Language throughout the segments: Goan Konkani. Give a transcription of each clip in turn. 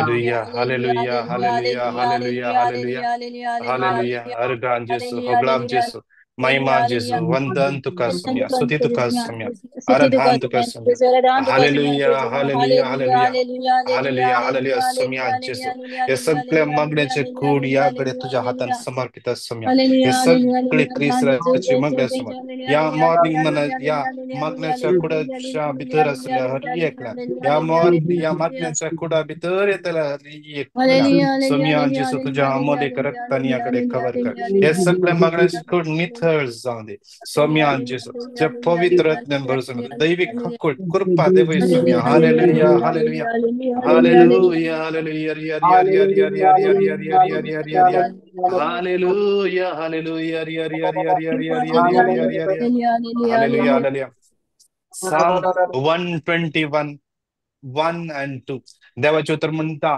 Hallelujah hallelujah hallelujah hallelujah hallelujah hallelujah. अर्गां जेसू, होगळाप जेसू, महिमा जेसू, वंदन तुका सोम्या, स्तुती तुका सोम्या, आराधन तुका Saumya. Hallelujah hallelujah hallelujah hallelujah hallelujah Saumya जेसू. हे सगळ्या मागण्याचे कूड या कडे तुझ्या हातान समर्पित सोम्या. हे सगळे क्रिस्ताचे मागणे समोर या मॉर्निंग मना या मागण्याच्या कुडाच्या भितर आसल्या हर एकल्या या या मागण्याच्या कुडा भितर येतल्या हर एकल्या सोम्या जेसू तुझ्या अमोलिक रक्तान याकडे कवर कर. हे सगळ्या मागण्याचे कूड निथळ जावं दे सोम्या जेसू. जे पवित्र आत्म्यान भरसून दैविक हक्क कृपा देवय सोम्या. Hallelujah hallelujah hallelujah hallelujah रिया रिया रिया रिया रिया रिया रिया रिया रिया रिया रिया रिया हालेलुया हालेलुया रिया रिया रिया रिया रिया रिया रिया रिया रिया रिया hallelujah hallelujah. Psalm 121 1 and 2 देवाचें उतर म्हणटा,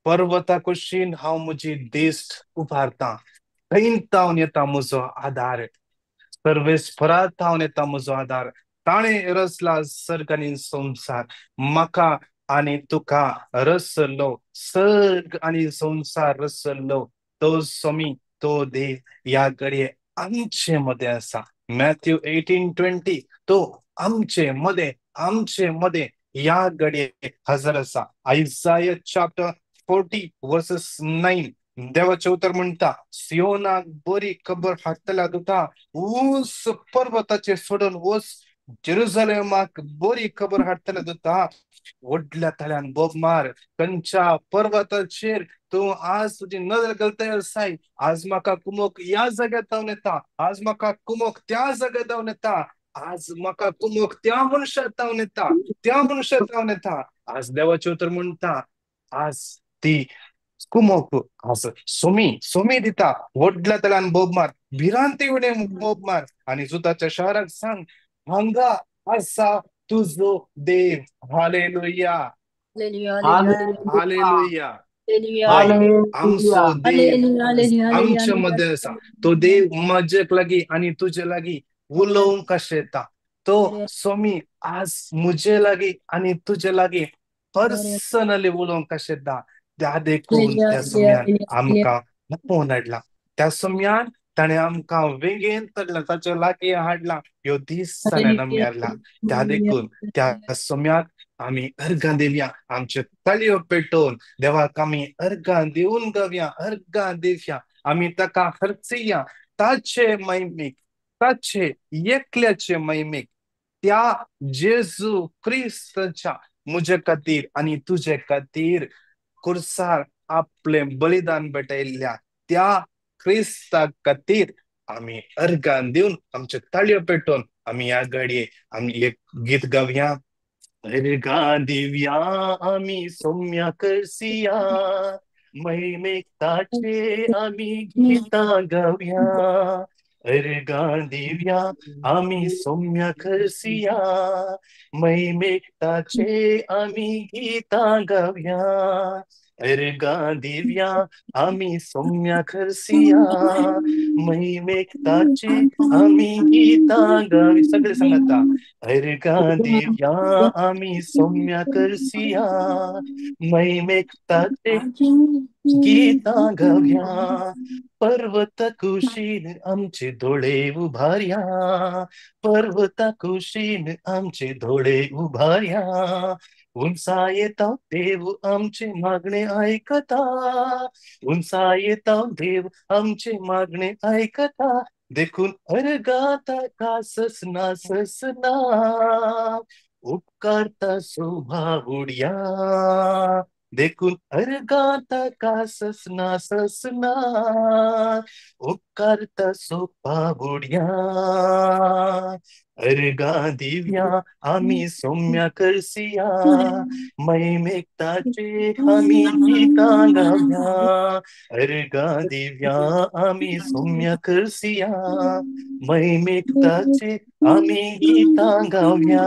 पर्वता कुशीन हांव म्हजी दिश्ट उबारता, थंय तावन येता म्हजो आदार, सर्वेस्परा तावन येता म्हजो आदार, ताणें रचला सर्ग आनी संवसार. म्हाका आनी तुका रचलो सर्ग आनी संवसार रचलो तो स्वामी, तो देव ह्या घडये आमचे मदें आसा. मॅथ्यू 18:20 तो आमचे मदें, आमचे मदें ह्या घडये हजर आसा. आयजाया चॅप्टर 40 वर्सेस 9 देवाचें उतर म्हणटा, सियोनाक बरी खबर हाडटल्या दुता, ऊंच पर्वताचेर सोडून वच, जेरुजलेमाक बरी खबर हाडटल्या दुता, व्हडल्या तळ्यान बोब मार, खंयच्या पर्वताचेर तूं आज तुजी नदर घालताय आसाय, आज म्हाका कुमोक ह्या जाग्यार धांवन येता, आज म्हाका कुमोक त्या जाग्यार धांवन येता, आज म्हाका कुमोक त्या मनशाक धांवन येता, त्या मनशाक धांवन येता. आज देवाचें उतर म्हणटा, आज ती कुमोक आज सोमी सोमी दिता, व्हडल्या तळ्यान बोब मार, भिरांती उणें बोब मार, आनी जुताच्या शहराक सांग, हांगा आसा तुजो देव. Hallelujah hallelujah. आमचो देव आमचे मदें आसा. तो देव म्हजे लागीं आनी तुजे लागीं उलोवंक आशेता. तो स्वामी आज म्हजे लागीं आनी तुजे लागीं पर्सनली उलोवंक आशेता. त्या देखून त्या सोम्यान आमकां आपोवन हाडला, त्या सोम्यान ताणें आमकां वेगेन हाडला, ताच्या लागीं हाडला, ह्यो दीस ताणें आमी हाडला. त्या देखून त्या सोम्याक आमी अर्गां दिवया, आमच्यो ताळयो पेटोवन देवाक आमी अर्गां दिवन गावया, अर्गां दिवया, आमी ताका हरसिया, ताचे महिमेक, ताचे एकल्याचे महिमेक, त्या जेजू क्रिस्ताच्या म्हजे खातीर आनी तुजे खातीर कुर्सार आपलें बलिदान भेटयल्ल्या त्या क्रिस्ता खातीर आमी अर्गां दिवन आमच्यो ताळयो पेटोवन आमी ह्या घडये आमी एक गीत गावया. अर्गां दिवया आमी सोम्या करसिया, महिमेक ताचे आमी गितां गावया. अर्गां दिवया आमी सोम्या करसिया, महिमेक ताचे आमी गितां गावया. अर्गां दिवया आमी सोम्या करसिया, महिमेक ताचे आमी गितां गावया. सगळे सांगता, अर्गां दिवया आमी सोम्या करसिया, महिमेक ताचे गीतां गावया. पर्वता कुशीन आमचे दोळे उभारया, पर्वता कुशीन आमचे दोळे उभारया, उंचा येता देव आमचे मागणे आयकता, उंचा येता देव आमचे मागणे आयकता, देखून अर्गां ताका ससना ससना, उपकारता सोभावुडया, देखून अर्गां ताका ससना ससना, उपकारता सोभावुडया. अर्गां दिवया आमी सोम्या करसिया, महिमेक ताचे आमी गितां गावया. अर्गां दिवया आमी सोम्या करसिया, महिमेक ताचे आमी गितां गावया.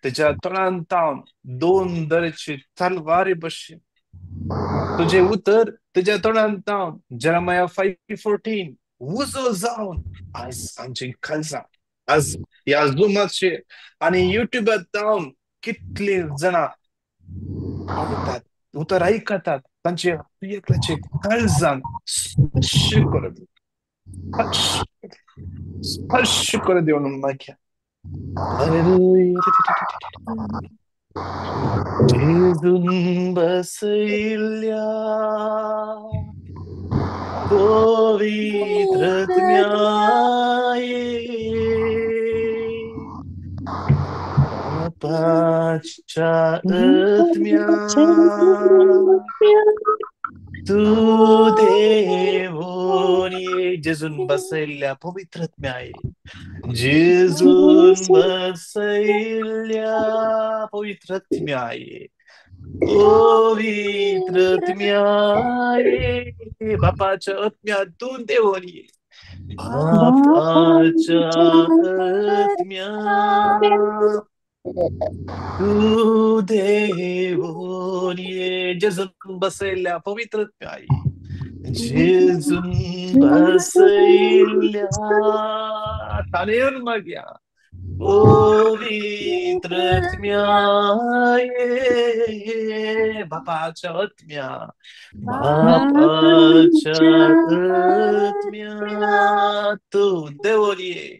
तुज्या तोंडान तावन दोन दरेची तलवारी भशेन तुजें उतर तुज्या तोंडान तावन जेरेमाया 5:14 उजो जावन आज आमची काळजां आज ह्या झुमाचेर आनी युट्यूबार जावन कितलीं जाणां पळयतात, उतर आयकतात, तांचे एकल्याचे काळजान स्पर्श कर, स्पर्श कर देवन मागया. जेजून बसयिल्ल्या पवित्र आत्म्याये बापाच्या आत्म्या तूं देवून ये. जेजून बसयिल्ल्या पवित्र आत्म्याये, जेजून बसयिल्ल्या पवित्र आत्म्याये, पवित्र आत्म्याये बापाच्या आत्म्या तूं देवून ये, बापाच्या आत्म्या तूं देवून ये. जेजून बसयिल्ल्या पवित्र आत्म्याये, जेजून बसयिल्ल्या ताणें मागया पवित्र आत्म्याये बापाच्या आत्म्या, बापाच्या आत्म्या तूं देवून ये,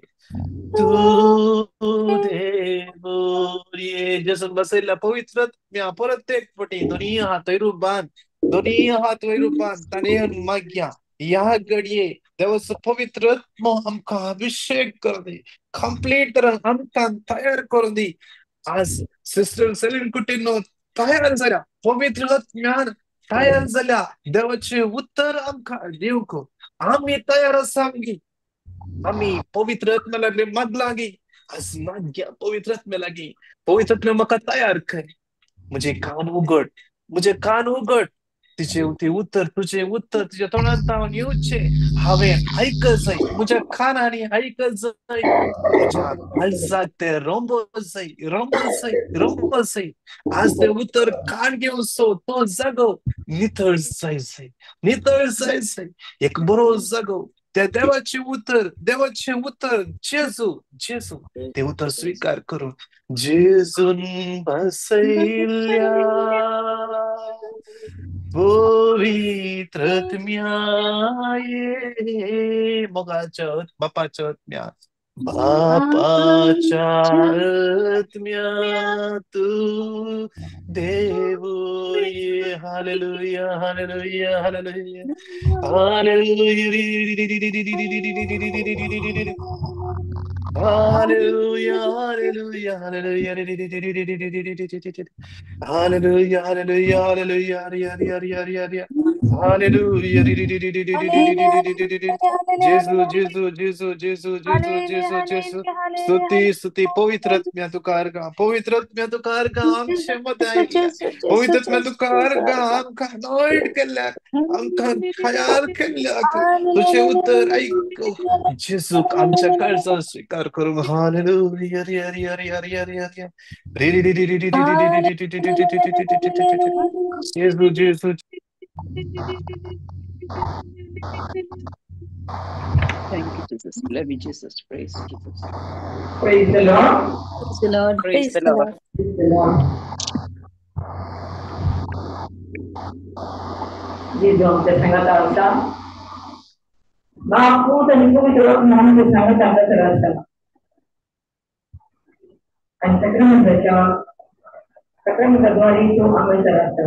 तूं देवून ये. जेजून बसयिल्ल्या पवित्र आत्म्या परत एक फावटी दोनी हात वयर बांद, दोनी हात वयर बांद, ताणें मागया ह्या घडये देवाचो पवित्र आत्मो आमकां अभिशेक करूं दी, कंप्लीट तरेन आमकां तयार करूं दी. आज सिस्टर सेलीन कुटिन्हो तयार जाल्या, पवित्र आत्म्यान तयार जाल्या देवाचें उतर आमकां दिवंक. आमी तयार आसा गी, आमी पवित्र आत्म्या लागीं मागलां गी, आज मागया पवित्र आत्म्या लागीं, पवित्र आत्म्या म्हाका तयार कर, म्हजे कान उगड, म्हजे कान उगड, तिचे ते उतर तुझे उतर तुझ्या तोंडान तावन येवचें हांवें आयकत जाय, म्हज्या कानांनी आयकत जाय, म्हज्या काळजाक तें रोंबो जाय, रोंबो जाय, रोंबो जाय. आज तें उतर कान घेवन सो तो जागो नितळ जाय जाय, नितळ जाय जाय, एक बरो जागो त्या देवाचें उतर, देवाचें उतर जेजू, जेजू तें उतर स्विकार करून जेजून बसयिल्ल्या पवित्र आत्म्याये मोगाच्या बापाच्या आत्म्या, बापाच्या आत्म्या तूं देवून ये. Hallelujah, hallelujah, hallelujah, hallelujah, hallelujah, hallelujah, hallelujah, hallelujah, hallelujah, hallelujah, hallelujah, hallelujah. जेजू, जेजू, जेजू, जेजू, जेजू, जेजू, जेजू. स्तुती, स्तुती. पवित्र आत्म्या तुका अर्गां, पवित्र आत्म्या तुका अर्गां आमचे मदें आयिल्ल्या पवित्र आत्म्या तुका अर्गां आमकां अनॉयंट केल्ल्याक, आमकां तयार केल्ल्याक. तुजें उतर आयक जेजूक आमच्या काळजान स्विकार करूंक. हालेलुया, हरी हरी हरी हरी हरी हरी जेजू, जेजू. Thank you, Jesus. Love you, Jesus. Praise Jesus. Praise the Lord. Praise the Lord. Praise the Lord. Praise the Lord. जेजू आमच्या सांगात आसा, बाप पूत आनी पवित्र आत्मा आमच्या सांगात हांगासर आसा आनी सक्रमंताच्या सक्रमंताद्वारे तो हांगासर आसा.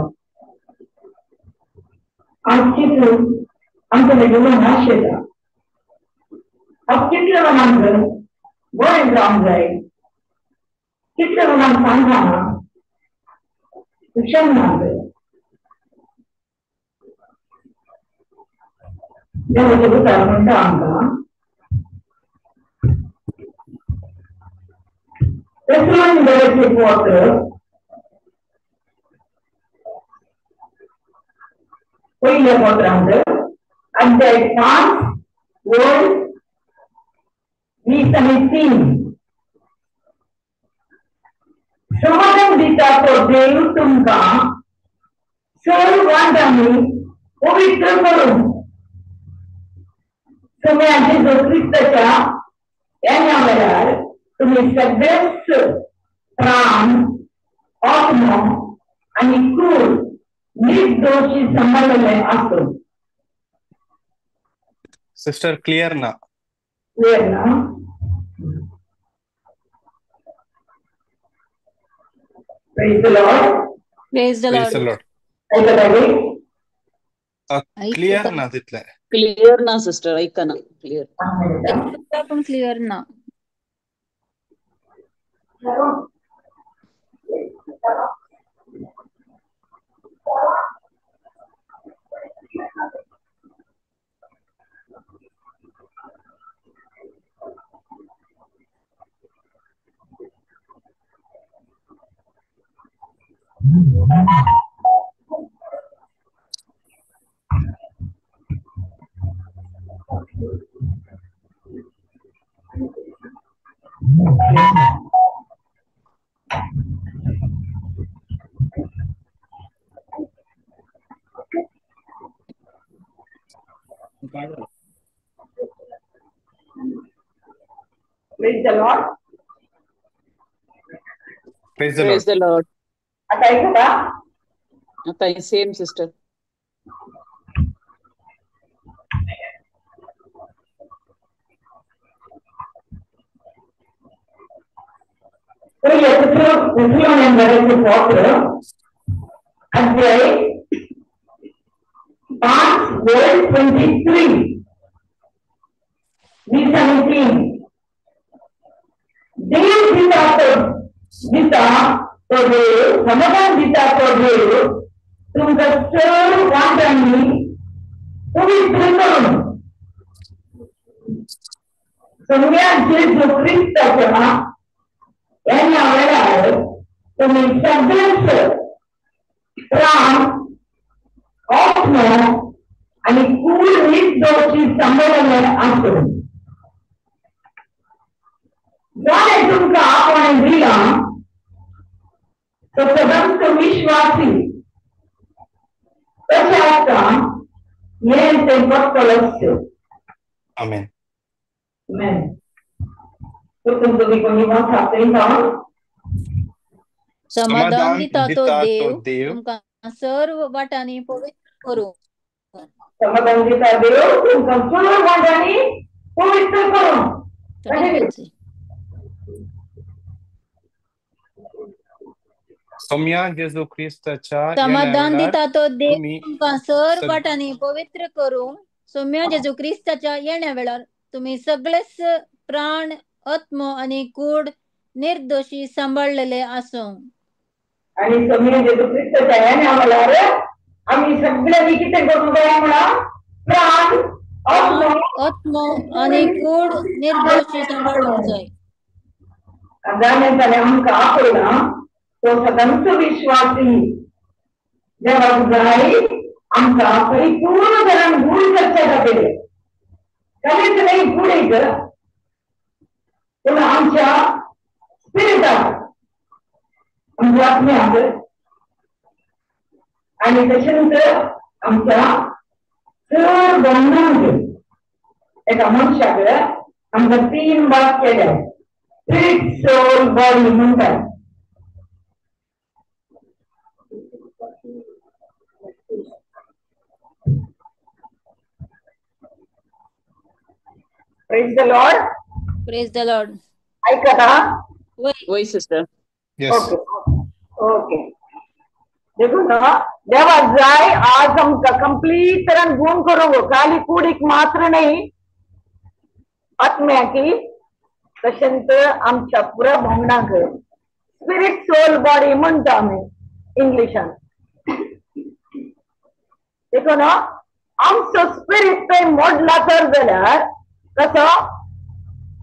आज चित्र आमच्या वेगवेगळो नाश येता, आज कितल्या जाणांक बरें जावंक जाय, कितल्या जाणांक सांगना शिक्षण ना जाय. देवाचें उतर म्हणटा आमकां तेसलोनिकेचे पत्र पयल्या पत्रांत अध्याय 5 ओळ 20 आनी 3. समाधान दिता तो देव तुमकां सर्व वाटांनी पवित्र करूं. सोम्या जेजू क्रिस्ताच्या येण्या वेळार तुमी सगळेच प्राण, आत्मो आनी कूड निर्दोशी सांबाळलेले आसूं. सिस्टर क्लियर ना? क्लियर ना? Praise the Lord. Praise the praise the Lord. Lord. ऐकताली? क्लियर ना तितलें? क्लियर ना सिस्टर, ऐकना क्लियर. पण क्लिअर ना. Praise the Lord. Praise the Lord. Praise the Lord. आता ऐकता? आता सेम सिस्टर. पत्र अध्याय 5 वर्स 23 20:3. देव दिता तो दिता तो देव समाधान दिता तो देव तुमकां सर्व वाटांनी पवित्र करूं. सोम्या जेजू क्रिस्ताच्या येण्या वेळार तुमी सगळेच प्राण, आत्मो आनी कूड निर्दोशी सांबाळलेले आसूं. जाणें तुमकां आपणें दिलां तो सदांच विश्वासी तशें आसता हें तें पत्तलस्य. आमेन. Amen. तुमचो कोणी वाचा? समाधान दिता तो दिता तो देव देव तुमकां सर्व वाटांनी पवित्र करूं. समाधान दिता देव तुमकां सर्व वाटांनी पवित्र करूं. सोम्या जेजू क्रिस्ताच्या येण्या समाधान वेळार दिता तो देव तुमी तुमकां सर्व सग वाटांनी पवित्र करूं. सोम्या जेजू क्रिस्ताच्या येण्या वेळार तुमी सगळेच प्राण, आत्मो आनी कूड निर्दोशी सांबाळलेले आसूं. आणि सोम्या जेजू क्रिस्ताच्या येण्या वेळार आमी सगळ्यांनी कितें करूंक जाय म्हणा? प्राण, आत्मो आत्मो आनी कूड निर्दोशी सांबाळूंक जाय. जाणें ताणें आमकां आपयलां तो सदांच विश्वासी. देवाक जाय आमकां परिपूर्ण तरान गूढ करच्या खातीर, काहीच नाही कुडीक पूण आमच्या स्पिरिटाक, आमच्या आत्म्याक आनी तशेंच आमच्या चड बंधनांक. एका मनशाक आमकां 3 भाग केल्या, स्पिरीट, सोल, बॉडी म्हणटात. Praise the Lord. Praise the Lord. ऐकता? वय. वय सिस्टर. येस. Okay okay. देखून देवाक जाय आज आमकां कंप्लीट तरान गुण करूंक, खाली कुडीक मात्र न्ही, आत्म्याकी तशेंच आमच्या पुरा भोंगणाक. स्पिरीट, सोल, बॉडी म्हणटा आमी इंग्लिशान. देखून आमचो स्पिरीट थंय मोडला तर जाल्यार कसो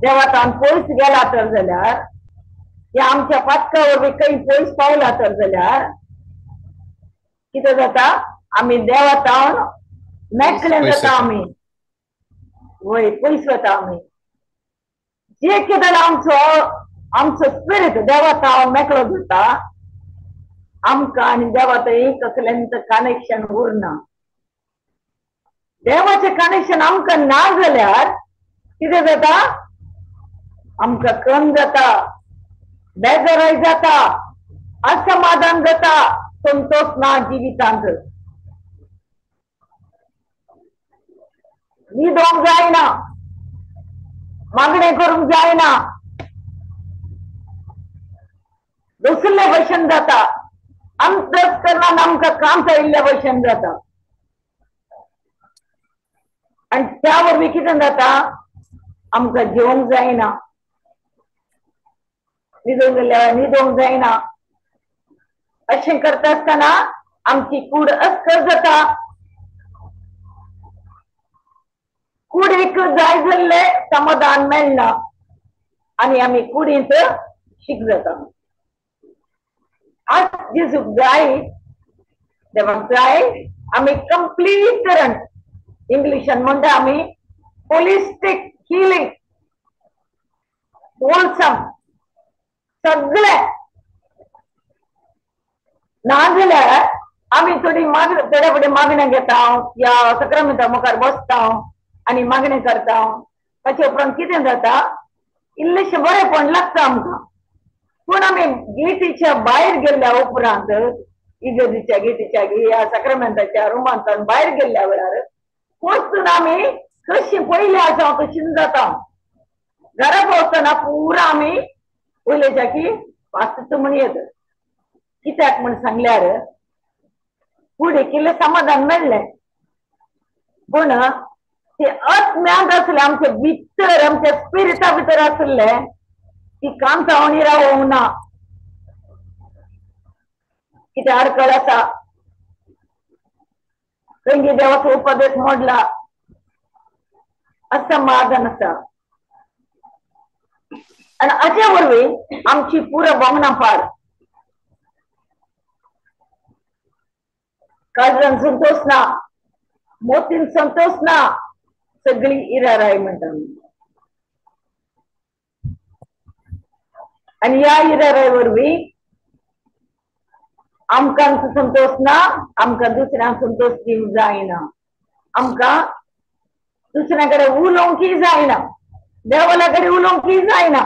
देवातान पयस गेला तर जाल्यार, या आमच्या पातका वरवीं खंय पयस पावला तर जाल्यार कितें जाता? आमी देवातावन मेकळे पयस जाता वता. आमी, वय पयस वता आमी. जे कितें आमचो आमचो स्पिरीट देवा ताव मेकळो जाता, आमकां आनी देवा थंय कसलेंच कनेक्शन उरना. देवाचें कनेक्शन आमकां ना जाल्यार कितें जाता? आमकां कम जाता, बेजाराय जाता, असमाधान जाता, संतोष ना जिवितांत, न्हिदोंक जायना, मागणें करूंक जायना, दुसरे भशेन जाता, अंतस्करणान आमकां काम चलिल्ल्या भशेन जाता. आनी त्या वरवीं कितें जाता? आमकां जेवंक जायना, न्हिदोंक गेल्यार न्हिदोंक जायना. अशें करता आसतना आमची कूड अस्कर जाता. कुडीक जाय जाल्लें समाधान मेळना आनी आमी कुडींत शीक जाता. आज जेजूक जाय, देवाक जाय आमी कंप्लीट तरण, इंग्लिशान म्हणटा आमी होलिस्टीक हिलिंग, होलसम सगळें. नाजाल्यार आमी थोडी थोड्या फुडें मागण्या घेता या सक्रामेंता मुखार बसता आनी मागणें करता. ताचे उपरांत कितें जाता? इल्लेशें बरेंपण लागता आमकां. पूण आमी गेटीच्या भायर गेल्ल्या उपरांत, इगर्जीच्या गेटीच्या ह्या सक्रामेंताच्या रुमांतल्यान भायर गेल्ल्या वेळार परतून आमी कशी पयलीं आसा तशीच जाता. घरा पावतना पुरा आमी पयलेच्या की वाचत म्हण येत. कित्याक म्हण सांगल्यार कुडीक इल्लें समाधान मेळ्ळें, पूण ते आत्म्यांत आसले, आमच्या भितर, आमच्या स्पिरिटा भितर आसले ती कांतावणी रावोंक ना. कितें आडखळ आसा, खंय देवाचो उपदेश मोडला, असमाधान आसा. आनी हाचे वरवीं आमची पुरो भोंगणां पाड, काळजान संतोष ना, मोतीन संतोष ना, सगळी इराराय म्हणटा. आनी ह्या इराराय वरवीं आमकां संतोष ना, आमकां दुसऱ्यांक संतोष दिवंक जायना, आमकां दुसऱ्या कडेन उलोवंकय जायना, देवाला कडेन उलोवंकय जायना,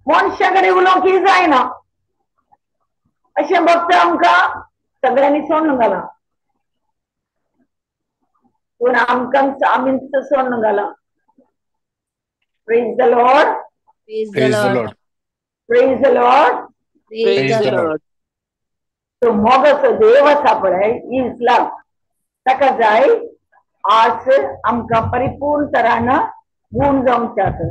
मनशा कडेन उलोवंकय जायना. अशें भक्त आमकां सगळ्यांनी सोडून घालां, पूण आमकां आमीच सोडून घालां. Praise the Lord. Praise the Lord. Praise the Lord. Praise the Lord. तो मोगाचो देव आसा पळय, is love. ताका जाय आज आमकां परिपूर्ण तरान गूण जावंक जाता.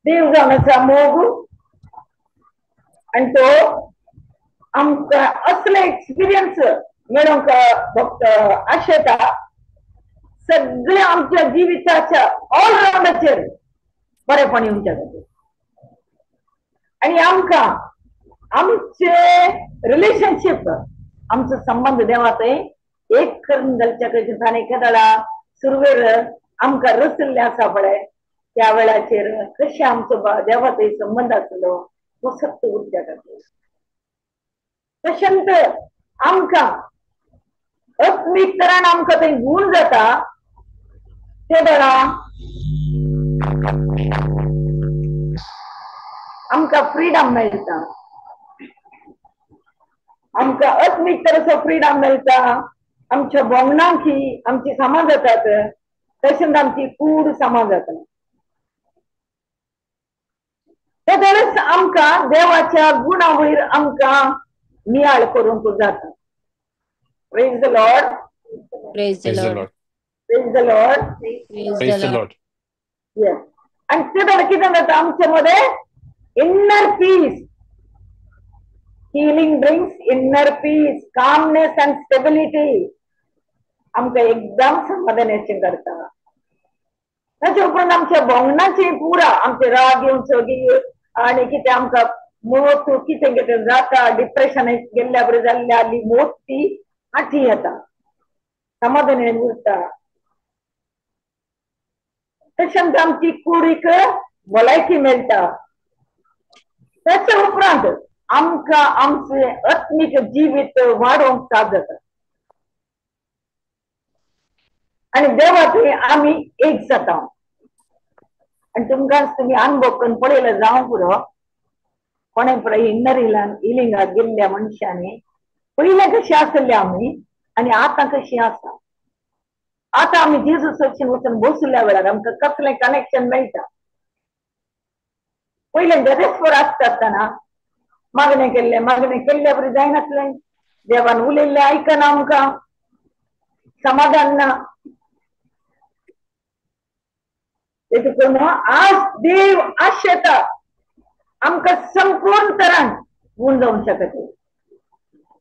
देव जावन आसा मोग, आनी तो आमकां असले एक्सपिरियन्स मेळोवंक भक्त आशेता. सगळे आमच्या जिविताच्या ऑलरावंडाचेर बरेपण येवच्या खातीर आनी आमकां आमचे रिलेशनशीप, आमचो संबंद देवा थंय एक करून घालच्या खातीर ताणें केदळा सुरवेर आमकां रचिल्लें आसा पळय, त्या वेळाचेर कशें आमचो देवा थंय संबंद आसलो तो सक्त उरच्या खातीर. तशेंच आमकां आत्मीक तरान आमकां थंय गूण जाता ते वेळा आमकां फ्रिडम मेळटा, आमकां आत्मीक तरेचो फ्रिडम मेळटा. आमच्या भोंगणांकी आमची सामा जातात, तशेंच आमची कूड सामा जाता. तेदळच आमकां देवाच्या गुणा वयर आमकां नियाळ करूंक जाता. Praise the Lord. Praise the Lord. Praise the Lord. Praise the Lord. Yes. आनी ते वेळार कितें जाता आमचे मदें inner peace, healing brings inner peace, calmness and stability. आमकां एकदम समाधानाचें करता. ताचे उपरांत आमच्या भोंगणाची पुरा आमचे राग येवचो की आनी कितें आमकां मोत कितें कितें जाता, डिप्रेशन गेल्ल्या बरें जाल्ल्या आनी मोत ती आठी येता, समाधान उरता. तशेंच आमची कुडीक भलायकी मेळटा. ताच्या उपरांत आमकां आमचें आत्मीक जिवीत वाडोवंक साथ जाता आनी देवा थंय आमी एक जाता. आनी तुमकां तुमी अनुभव करून पळयलें जावं पुरो, कोणें पळय इन्नर हिलिंगाक गेल्ल्या मनशांनी पयलें कशें आसलें आमी आनी आतां कशीं आसा. आतां आमी जेजूस वचून बसल्या वेळार आमकां कसलें कनेक्शन मेळटा. पयलें गदेस्वर आसता आसतना मागणें केल्लें, मागणें केल्ल्या बरी जायनासलें, देवान उलयल्लें आयकना, आमकां समाधान ना. देखून आज देव आशेता आमकां संपूर्ण तरान गुण जावंक शकता.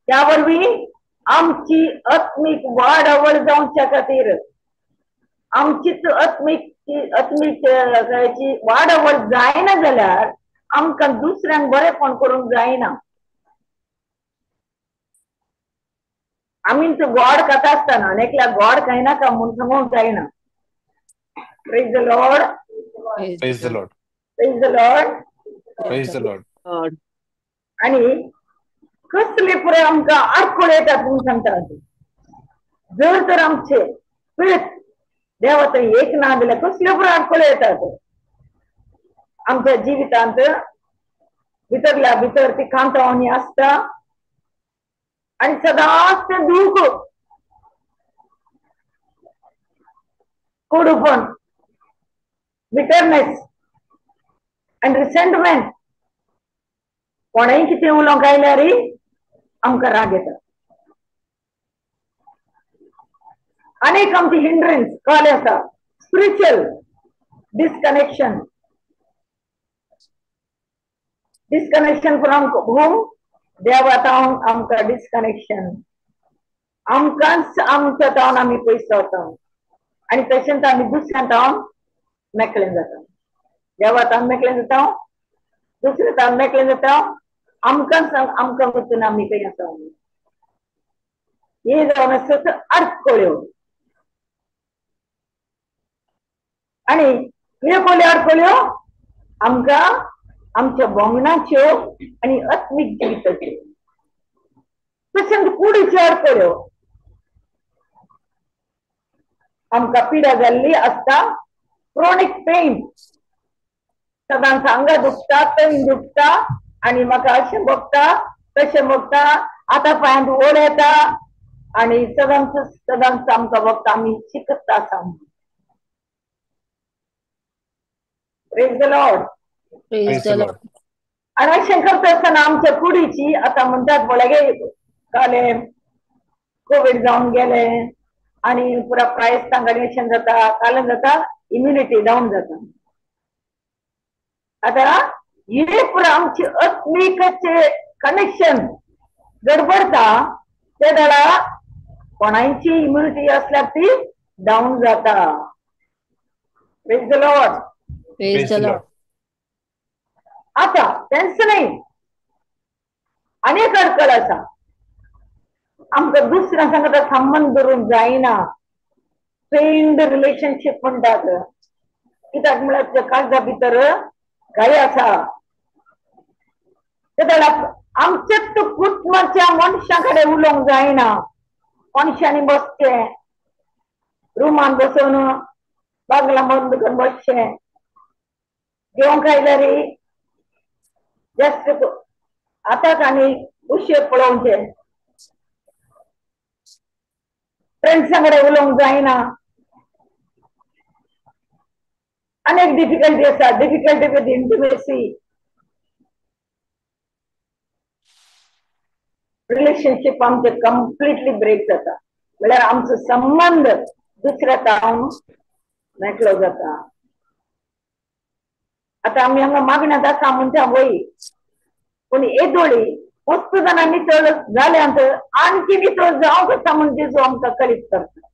त्या वरवीं आमची आत्मीक वाडावळ जावच्या खातीर, आमचीच आत्मीक आत्मीक वाडावळ जायना जाल्यार आमकां दुसऱ्यांक बरेपण करूंक जायना. आमी गोड खाता आसतना आनी एकल्या गोड खायनाका म्हूण सांगूंक जायना. Praise the Lord. Praise the Lord. Praise the Lord. Praise the Lord. आनी कसले पुराय आमकां आडखळ येतात म्हूण सांगता. जर तर आमचे पिळत देवा थंय एक ना जाल्यार कसल्यो पुराय आडखळ्यो येतात आमच्या जिवितांत. भितरल्या भितर ती कांतावणी आसता आनी सदांच तें दूख, कोडूपण, बिटरनेस आनी रिसेंटमेंट. कोणेंय कितें उलोवंक आयल्यार आमकां राग येता. अनेक आमची हिंड्रन्स कॉल आसा, spiritual disconnection, disconnection from home, देवा तावन आमकां डिस्कनेक्शन, आमकांच आमच्या तावन आमी पयस जाता आनी तशेंच आमी दुसऱ्या तावन मेकळे जाता. देवा तावन मेकळे जाता, दुसऱ्या तावन मेकळे जाता, आमकांच आमकां वचून आमी खंय आसा. हे जावन आसत आडखळ्यो. आनी हे कोल्यो आडखळ्यो आमकां आमच्या भोंगणाच्यो आनी आत्मीक जिविताच्यो, तशेंच कुडीच्यो आडखळ्यो. आमकां पिडा जाल्ली आसता, क्रोनीक पेन, सदांच आंगा दुखता, थंय दुखता आनी म्हाका अशें भोगता तशें भोगता, आतां पांयांत ओड येता आनी सदांच सदांच आमकां भोगता, आमी शिकता आसा. Praise the Lord. Praise the Lord. आनी अशें करता आसतना आमच्या कुडीची आतां म्हणटात पळय काले कोवीड जावन गेले आनी पुरा प्रायस्तांक अशें जाता, कालें जाता, इम्युनिटी डावन जाता. आतां हे पुरा आमची आत्मिकाचे कनेक्शन गडबडता, ते वेळा कोणायची इम्युनिटी असल्यार ती डावन जाता. Praise the Lord. Praise the Lord. आतां तेंच न्हय, अनेक अडकळ आसा आमकां दुसऱ्या सांगता संबंद धरूंक जायना. स्ट्रेन्ड रिलेशनशीप म्हणटात, कित्याक म्हळ्यार काळजा भितर घाय आसा. ते आमच्याच कुटुंबाच्या मनशां कडेन उलोवंक जायना. मनशांनी बसचें, रुमान बसून बागला बंद करून बसचें, जेवंक आयल्यार जास्त आतांच आनी उशीर पळोवचें, फ्रेंड्सां कडेन उलोवंक जायना. अनेक डिफिकल्टी आसा, डिफिकल्टी विथ इंटिमेसी, रिलेशनशीप आमचे कंप्लिटली ब्रेक जाता, म्हळ्यार आमचो संबंद दुसऱ्या तावन मेकळो जाता. आतां आमी हांगा मागण्यांत आसा म्हणटा वय, पूण येदोळी मस्त जाणां नितळ जाल्यांत आणखी नितळ जावंक आसा म्हूण जेजू आमकां कळीत करता.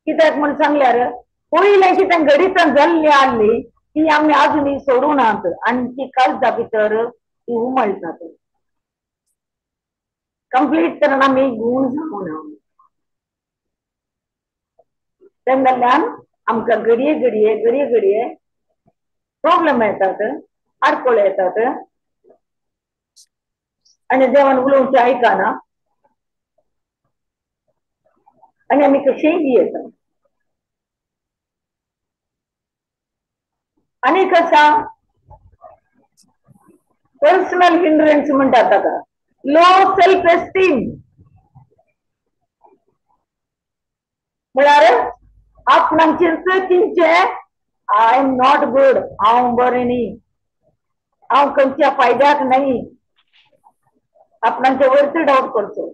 कित्याक म्हूण सांगल्यार पयलें कितें घडितां जाल्ली आहली ती आमी आजुनूय सोडूं नात आनी ती काळजा भितर ती उमळटात. कंप्लीट तरान आमी गूण जावना. तेन्नाल्यान आमकां घडये घडये घडये घडये प्रॉब्लेम येतात, आडकोळे येतात आनी देवान उलोवचें आयकना आनी आमी कशेंय जियेतात. आनी कसा पर्सनल हिंड्रन्स म्हणटात ताका, लो सेल्फ एस्टीम म्हळ्यार आपणाचेंच तिंचें I am not good, हांव बरें न्ही, हांव खंयच्या फायद्याक न्हय, आपणाचे वरच डावट करचो.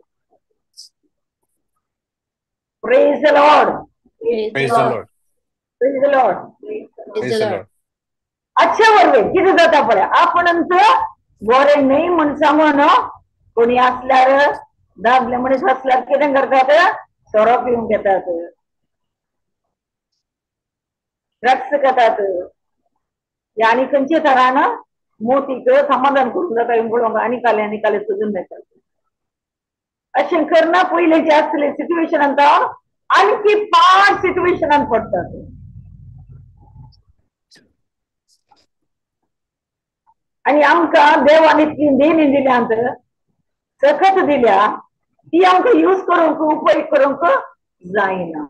Praise the Lord. Praise the Lord. Praise the Lord. Praise the Lord. अच्छा वरवीं कितें जाता पळय, आपणच बरें न्हय म्हण सांगून कोणी आसल्यार दादले मनीस आसल्यार कितें करतात, सोरो पिवंक घेतात, ड्रग्स घेतात, आनी खंयचे तरान मोतीक समाधान करूंक जाता पळोवंक आनी काले आनी काले सोदून येतात. अशें करना पयलीं जे आसले सिट्युएशनान आणखी 5 सिट्युएशनान पडटात. आनी आमकां देवान इतली देणी दिल्यांत, सकत दिल्या, ती आमकां यूज करूंक उपयोग करूंक जायना,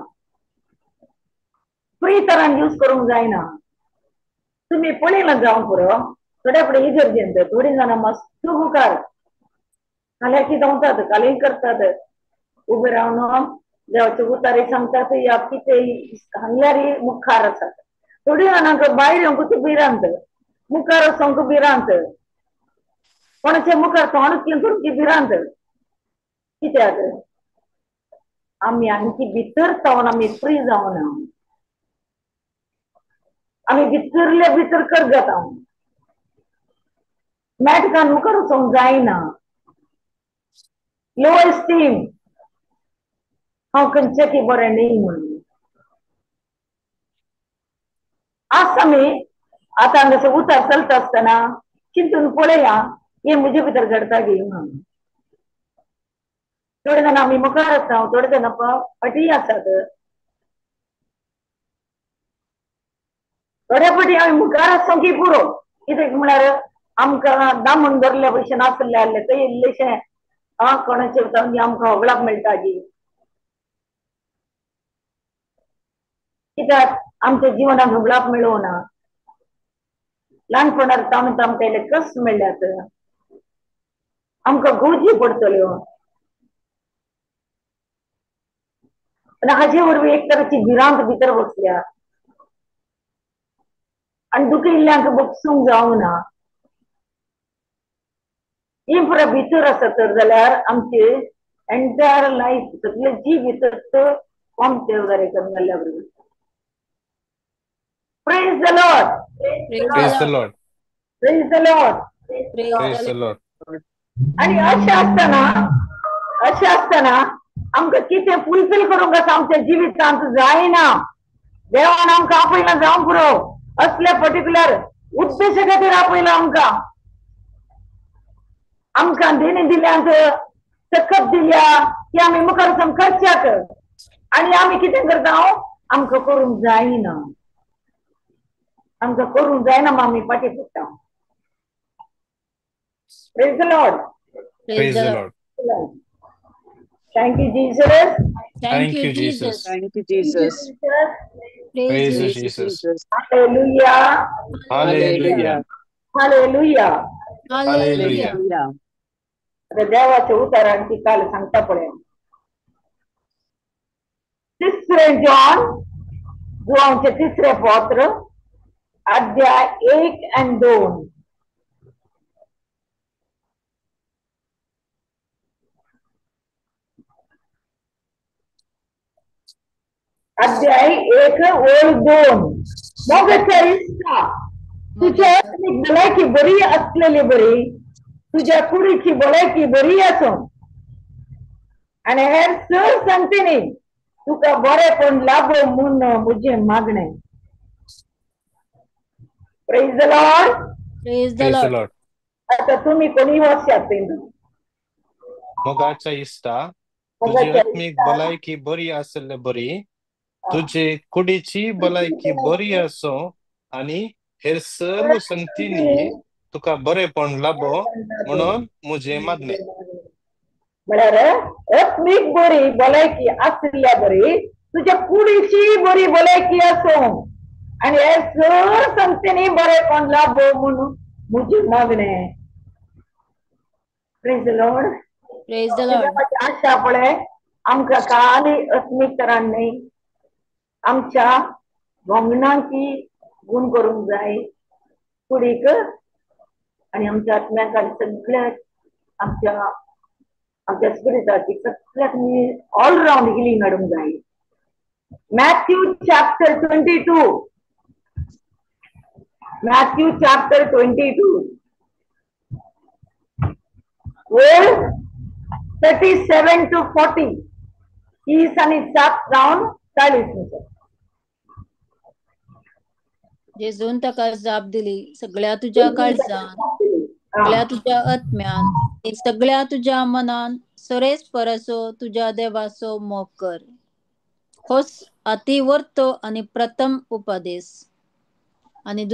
फ्री तरान यूज करूंक जायना. तुमी पळयलां जावंक पुरो, थोड्या फुडें इगर्जेंत थोडीं जाणां मस्त मुखार काल्याकी धांवतात, कालेय करतात, उबे रावन देवाचे उतारे सांगतात या कितें सांगल्यार मुखार आसात. थोडी जाणांक भायर येवंक भिरांत, मुखार वचोंक भिरांत, कोणाच्या मुखार तोंड करूंक भिरांत. कित्याक आमी आणखी भितर जावन आमी फ्री जावना, आमी भितरले भितर कर जाता, मेटकान मुखार वचोंक जायना. लो एस्टीम, हांव खंयचें की बरें न्ही म्हणून. आज आमी आतां हांगासर उतार चलता आसतना चिंतून पळया हें म्हजे भितर घडटा गी म्हणून. थोडे जाणां आमी मुखार आसा, थोडे जाणां फाटीं आसात. थोड्या फाटी आमी मुखार आसो की पुरो, कित्याक म्हळ्यार आमकां दामून धरल्या भशेन आसलें आसलें थंय इल्लेशें कोणाचें आमकां होगळाक मेळटा जी, कित्याक आमच्या जिवनाक होगळाक मेळोवना. ल्हानपणार ताणून आमकां इल्ले कश्ट मेळ्ळ्यात, आमकां गोजी पडटल्यो आनी हाजे वरवीं एक तरेची भिरांत भितर बसल्या आनी दुखिल्ल्यांक बगसूंक जावना. ही पुरा भितर आसा तर जाल्यार आमचे एंटायर लायफ सगळे जी भितर कोम देवदारे करून जाल्ल्या बरोबर. Praise the Lord. Praise the Lord. Praise the Lord. Praise the Lord. आनी अशें आसतना आमकां कितें फुलफील करूंक आसा आमच्या जिवितांत जायना. देवान आमकां आपयलां जावंक पुरो, असल्या पर्टिक्युलर उद्देशा खातीर आपयलां आमकां. आमकां देणी दिल्यांत, सकत दिल्या की आमी मुखार वचून करच्याक, आनी आमी कितें करता, आमकां करूंक जायना, आमकां करूंक जायना, आमी फाटीं पडटा. Praise the Lord. Praise the Lord. Thank you Jesus. Thank you Jesus. Thank you Jesus. Praise you Jesus. Hallelujah. Hallelujah. Hallelujah. Hallelujah. देवाच्या उतारान ती काल सांगता पळय, तिसरे जॉन जुवांचे तिसरे पत्र अध्याय 1 आणि 2. अध्याय 1 ओळ 2. मोगाच्या इश्टा, तुझ्या आत्मीक भलायकी बरी असलेली बरी, तुझ्या कुडीची भलायकी बरी आसूं आनी हेर चड सांगते न्ही, तुका बरेपण लाभो म्हूण म्हजें मागणें. Praise the Lord. Praise the Lord. आता तुम्ही कोणी वाचशात. मोगाच्या इश्टा, तुझी आत्मीक भलायकी बरी आसले बरी, तुजे कुडीची भलायकी बरी आसूं आनी हेर सर्व संगतींनी तुका बरेपण लाबो म्हणून म्हजें मागणें. म्हळ्यार आत्मीक बरी भलायकी आशिल्ल्या बरी तुज्या कुडीची बरी भलायकी आसूं आनी हे सर संगतींनी बरेपण लाबो म्हणून म्हजें मागणें. Praise the Lord. Praise the Lord. आशा पळय आमकां काली आत्मीक तरान न्हय आमच्या भोंगणांची गुण करूंक जाय कुडीक आनी आमच्या आत्म्याक आनी सगळ्याक आमच्या आमच्या स्पिरिटाची सगळ्याक ऑल रावंड हिलींग हाडूंक जाय. Matthew chapter 22, Matthew chapter 22 verse 37 to 40, 30 आणि 7 जावन 40. जेजून ताका जाप दिली, सगळ्या तुज्या काळजान, सगळ्या तुज्या आत्म्यान, सगळ्या तुज्या मनान सरेस परसो तुज्या देवाचो मोग कर. होच अतिवर्तो आनी प्रथम उपदेश. आनी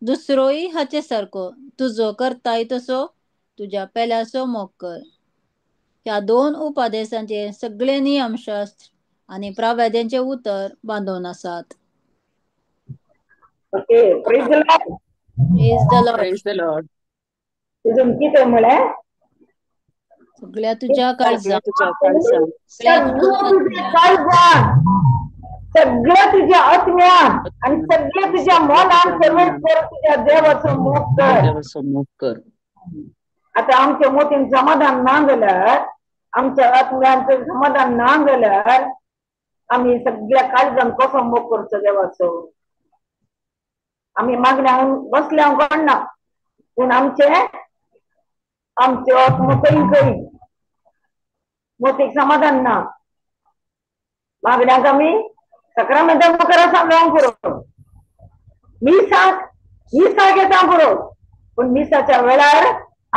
दुसरोय हाचे सारको, तुजो करताय तसो तुज्या पेल्याचो मोग कर. ह्या दोन उपदेशांचे सगळे नियमशास्त्र आनी प्रावेद्यांचे उतर बांदून आसात. Okay, praise the Lord. Praise the Lord. Praise the Lord. तुझं कितें म्हळें? सगळ्या तुज्या काळजान, सगळ्या तुज्या काळजान, सगळ्या तुज्या आत्म्यान आनी सगळ्या तुज्या मनान सर्वेस्पर तुज्या देवाचो मोग कर. देवाचो मोग कर. आतां आमच्या मोतीन समाधान ना जाल्यार, आमच्या आत्म्यांचें समाधान ना जाल्यार आमी सगळ्या काळजान कसो मोग करचो देवाचो? आमी मागण्या बसल्या कोण ना, पूण आमचे आमचे आत्म खंय खंय मोतीक समाधान ना. मागण्याक आमी सक्रामेंता मुखार सांगूंक पुरो, मिसाक मिसाक येता पुरो, पूण मिसाच्या वेळार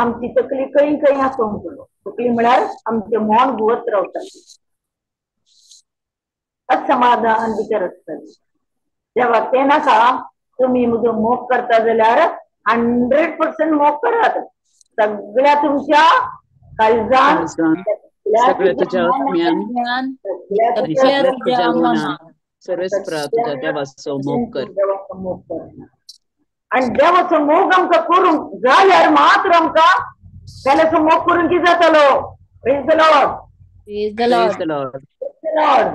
आमची तकली खंय खंय आसूंक पुरो. तकली म्हळ्यार आमचें मन घुंवत रावता, असमाधान भितर आसता. देवा तें नाका, तुमी म्हजो मोग करता जाल्यार 100% मोग करात, सगळ्या तुमच्या काळजान, सगळ्या तुज्या आत्म्यान, सगळ्या तुज्या मनान सर्वेस्परा तुज्या देवाचो मोग कर. देवाचो मोग कर. आनी देवाचो मोग आमकां करूंक जाल्यार मात्र आमकां पेल्याचो मोग करूंक कितें जातलो? Praise the Lord. Praise the Lord. Praise the Lord.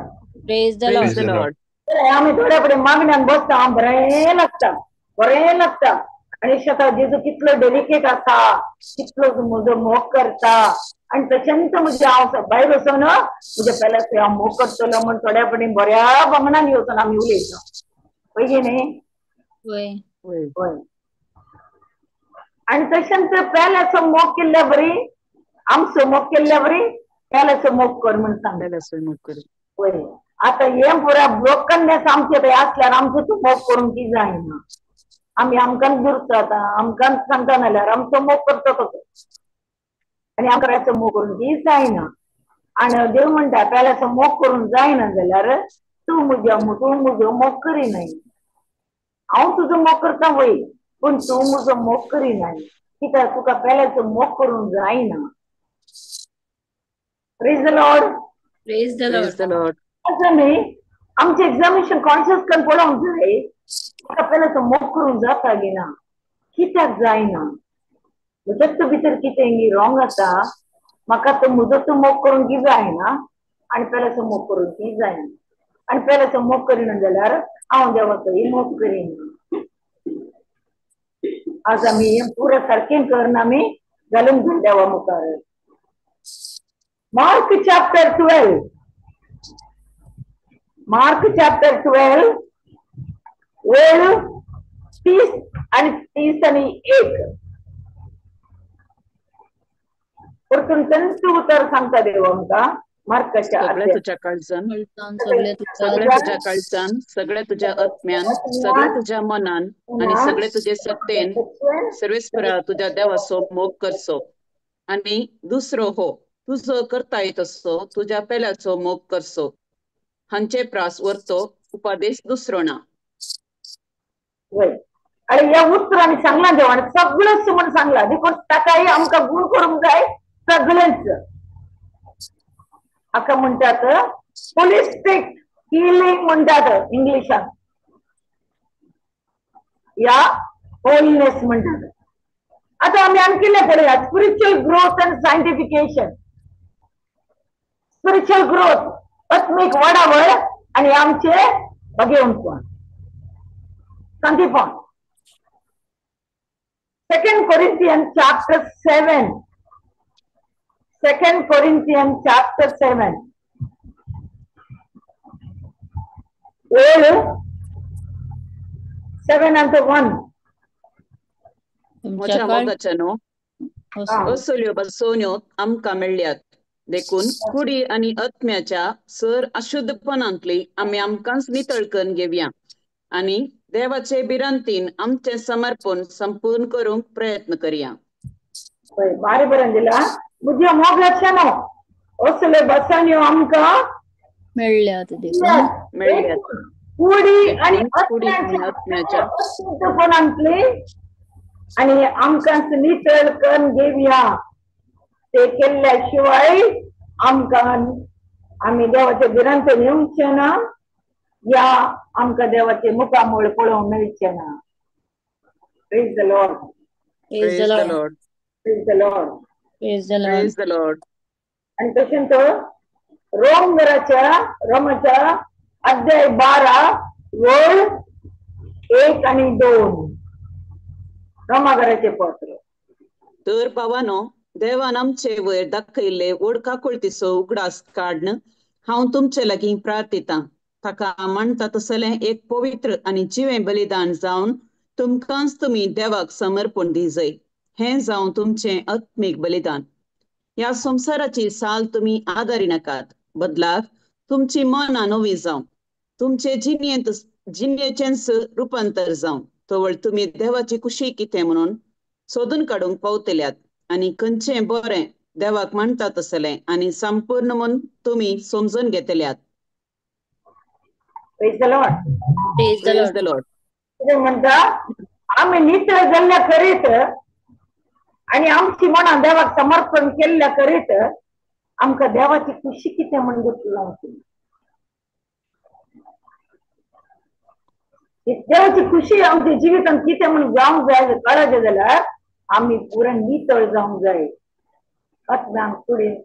Praise the praise Lord. The Lord. आमी थोड्या फुडें मागण्यान बसता, बरें लागता, बरें लागता. आनी शेता जेजू कितलो डेलिकेट आसा, कितलो म्हजो मोग करता आनी तशेंच म्हजें हांव भायर वचून म्हज्या पेल्याचो हांव मोग करतलो म्हूण थोड्या फुडें बऱ्या बंगणान वचून आमी उलयता. पळय न्ही? वय. वय. आनी तशेंच पेल्याचो मोग केल्ल्या बरी, आमचो मोग केल्ल्या बरी पेल्याचो मोग कर म्हूण सांगता. पेल्याचो मोग कर. वय. आतां हें पुरा ब्रोकननेस आमचे थंय आसल्यार आमचो तो मोग करूंक की जायना. आमी आमकां दुरता, आतां आमकां सांगता नाल्यार आमचो मोग करता कसो? आनी आमकां पेल्याचो मोग करूंक की जायना. आनी देव म्हणटा पेल्याचो मोग करूंक जायना जाल्यार तूं म्हज्या तूं म्हजो मोग करिनाय. हांव तुजो मोग करता वय, पूण तूं म्हजो मोग करिनाय, कित्याक तुका पेल्याचो मोग करूंक जायना. Praise the Lord. Praise the praise the Lord. Lord. असं न्ही, आमचें एग्जामिनेशन कॉन्शियस करून पळोवंक जाय, तुका पेल्याचो मोग करूंक जाता गी ना, कित्याक जायना, म्हज्याच भितर कितें रॉंग आसा, म्हाका तो म्हजो तो मोग करूंक की जायना आनी पेल्याचो मोग करूंक की जायना. आनी पेल्याचो मोग करिना जाल्यार हांव देवाचोय मोग करिना. आज आमी हें पुरो सारकें करून आमी घालूंक जाय देवा मुखार. Mark chapter 12, Mark chapter 12 वेळ 30 आणि 30 आणि 1. परतून तंतू उतर सांगता देव आमकां मार्काच्या सगळ्या अध्याय. तुज्या काळजान, सगळ्या तुज्या सगळ्या तुज्या काळजान, सगळ्या तुज्या आत्म्यान, सगळ्या तुज्या मनान आनी सगळे तुजे सत्तेन सर्वेस्परा तुज्या देवाचो मोग करचो. आनी दुसरो हो, तुजो करताय तसो तुज्या पेल्याचो मोग करचो. हांचे प्रास वरतो उपादेश दुसरो ना. वय आणि ह्या उतरांनी सांगला देवान सगळेच म्हण सांगला देखून ताकाय आमकां गुण करूंक जाय सगळेच. हाका म्हणटात होलिस्टीक हिलिंग म्हणटात इंग्लिशान, या होलनेस म्हणटात. आता आमी आणखी पळया spiritual growth and sanctification. Spiritual growth आत्मीक वाडावळ आणि आमचे भगेवणपण सांतीपण. 2 Corinthians chapter 7. 2 Corinthians chapter 7. 7 and 1. म्हज्या मोगाच्यानो असल्यो बसोन्यो आमकां मेळ्ळ्यात देखून कुडी आनी आत्म्याच्या सर अशुद्धपणांतली आमी आमकांच नितळ करून घेवया आनी देवाचे भिरांतीन आमचें समर्पण संपूर्ण करूंक प्रयत्न करया. बारी बरें दिला. म्हज्या मोगाच्यानो असल्यो बसण्यो आमकां मेळ्ळ्यात मेळ्ळ्यात कुडी आनी आत्म्याच्या अशुद्धपणांतली आणि आमकां नितळ करून घेवया. ते केल्ल्या शिवाय आमकां आमी देवाचे भिरांतेन येवचे ना या आमकां देवाचे मुखामळ पळोवंक मेळचें ना. Praise the Lord. Praise the Lord. Praise the Lord. Praise the Lord. Praise the Lord. आणि तशेंच रोमघराच्या रोमाच्या अध्याय 12 ओळ 1 आणि 2 रोमाघराचे पत्र. तर भावानो देवान आमचे वयर दाखयल्ले व्हड काकुळतीचो उगडास काडन हांव तुमचे लागीं प्रार्थितां. ताका मानता तसलें एक पवित्र आनी जिवें बलिदान जावन तुमकांच तुमी देवाक समर्पण दिजय. हें जावं तुमचें आत्मीक बलिदान. ह्या संवसाराची साल तुमी आदारी नाकात, बदलाक तुमची मनां नवी जावं, तुमचे जिणेंत जिणेचेंच रुपांतर जावं. तवळ तुमी देवाची कुशी कितें म्हणून सोदून काडूंक पावतल्यात आनी खंयचें बरें देवाक मानता तसलें आनी संपूर्ण म्हूण तुमी समजून घेतल्यात. Praise the Lord. Praise the Praise Lord. the Lord. कितें म्हणटा आमी नितळ जाल्ल्या करीत आनी आमची मनां देवाक समर्पण केल्ल्या करीत आमकां देवाची खुशी कितें म्हण जावची. देवाची खुशी आमच्या जिवितांत कितें म्हण जावंक जाय कळचें जाल्यार आमी पुराय नितळ जावंक जाय. आत्म्यान कुडीन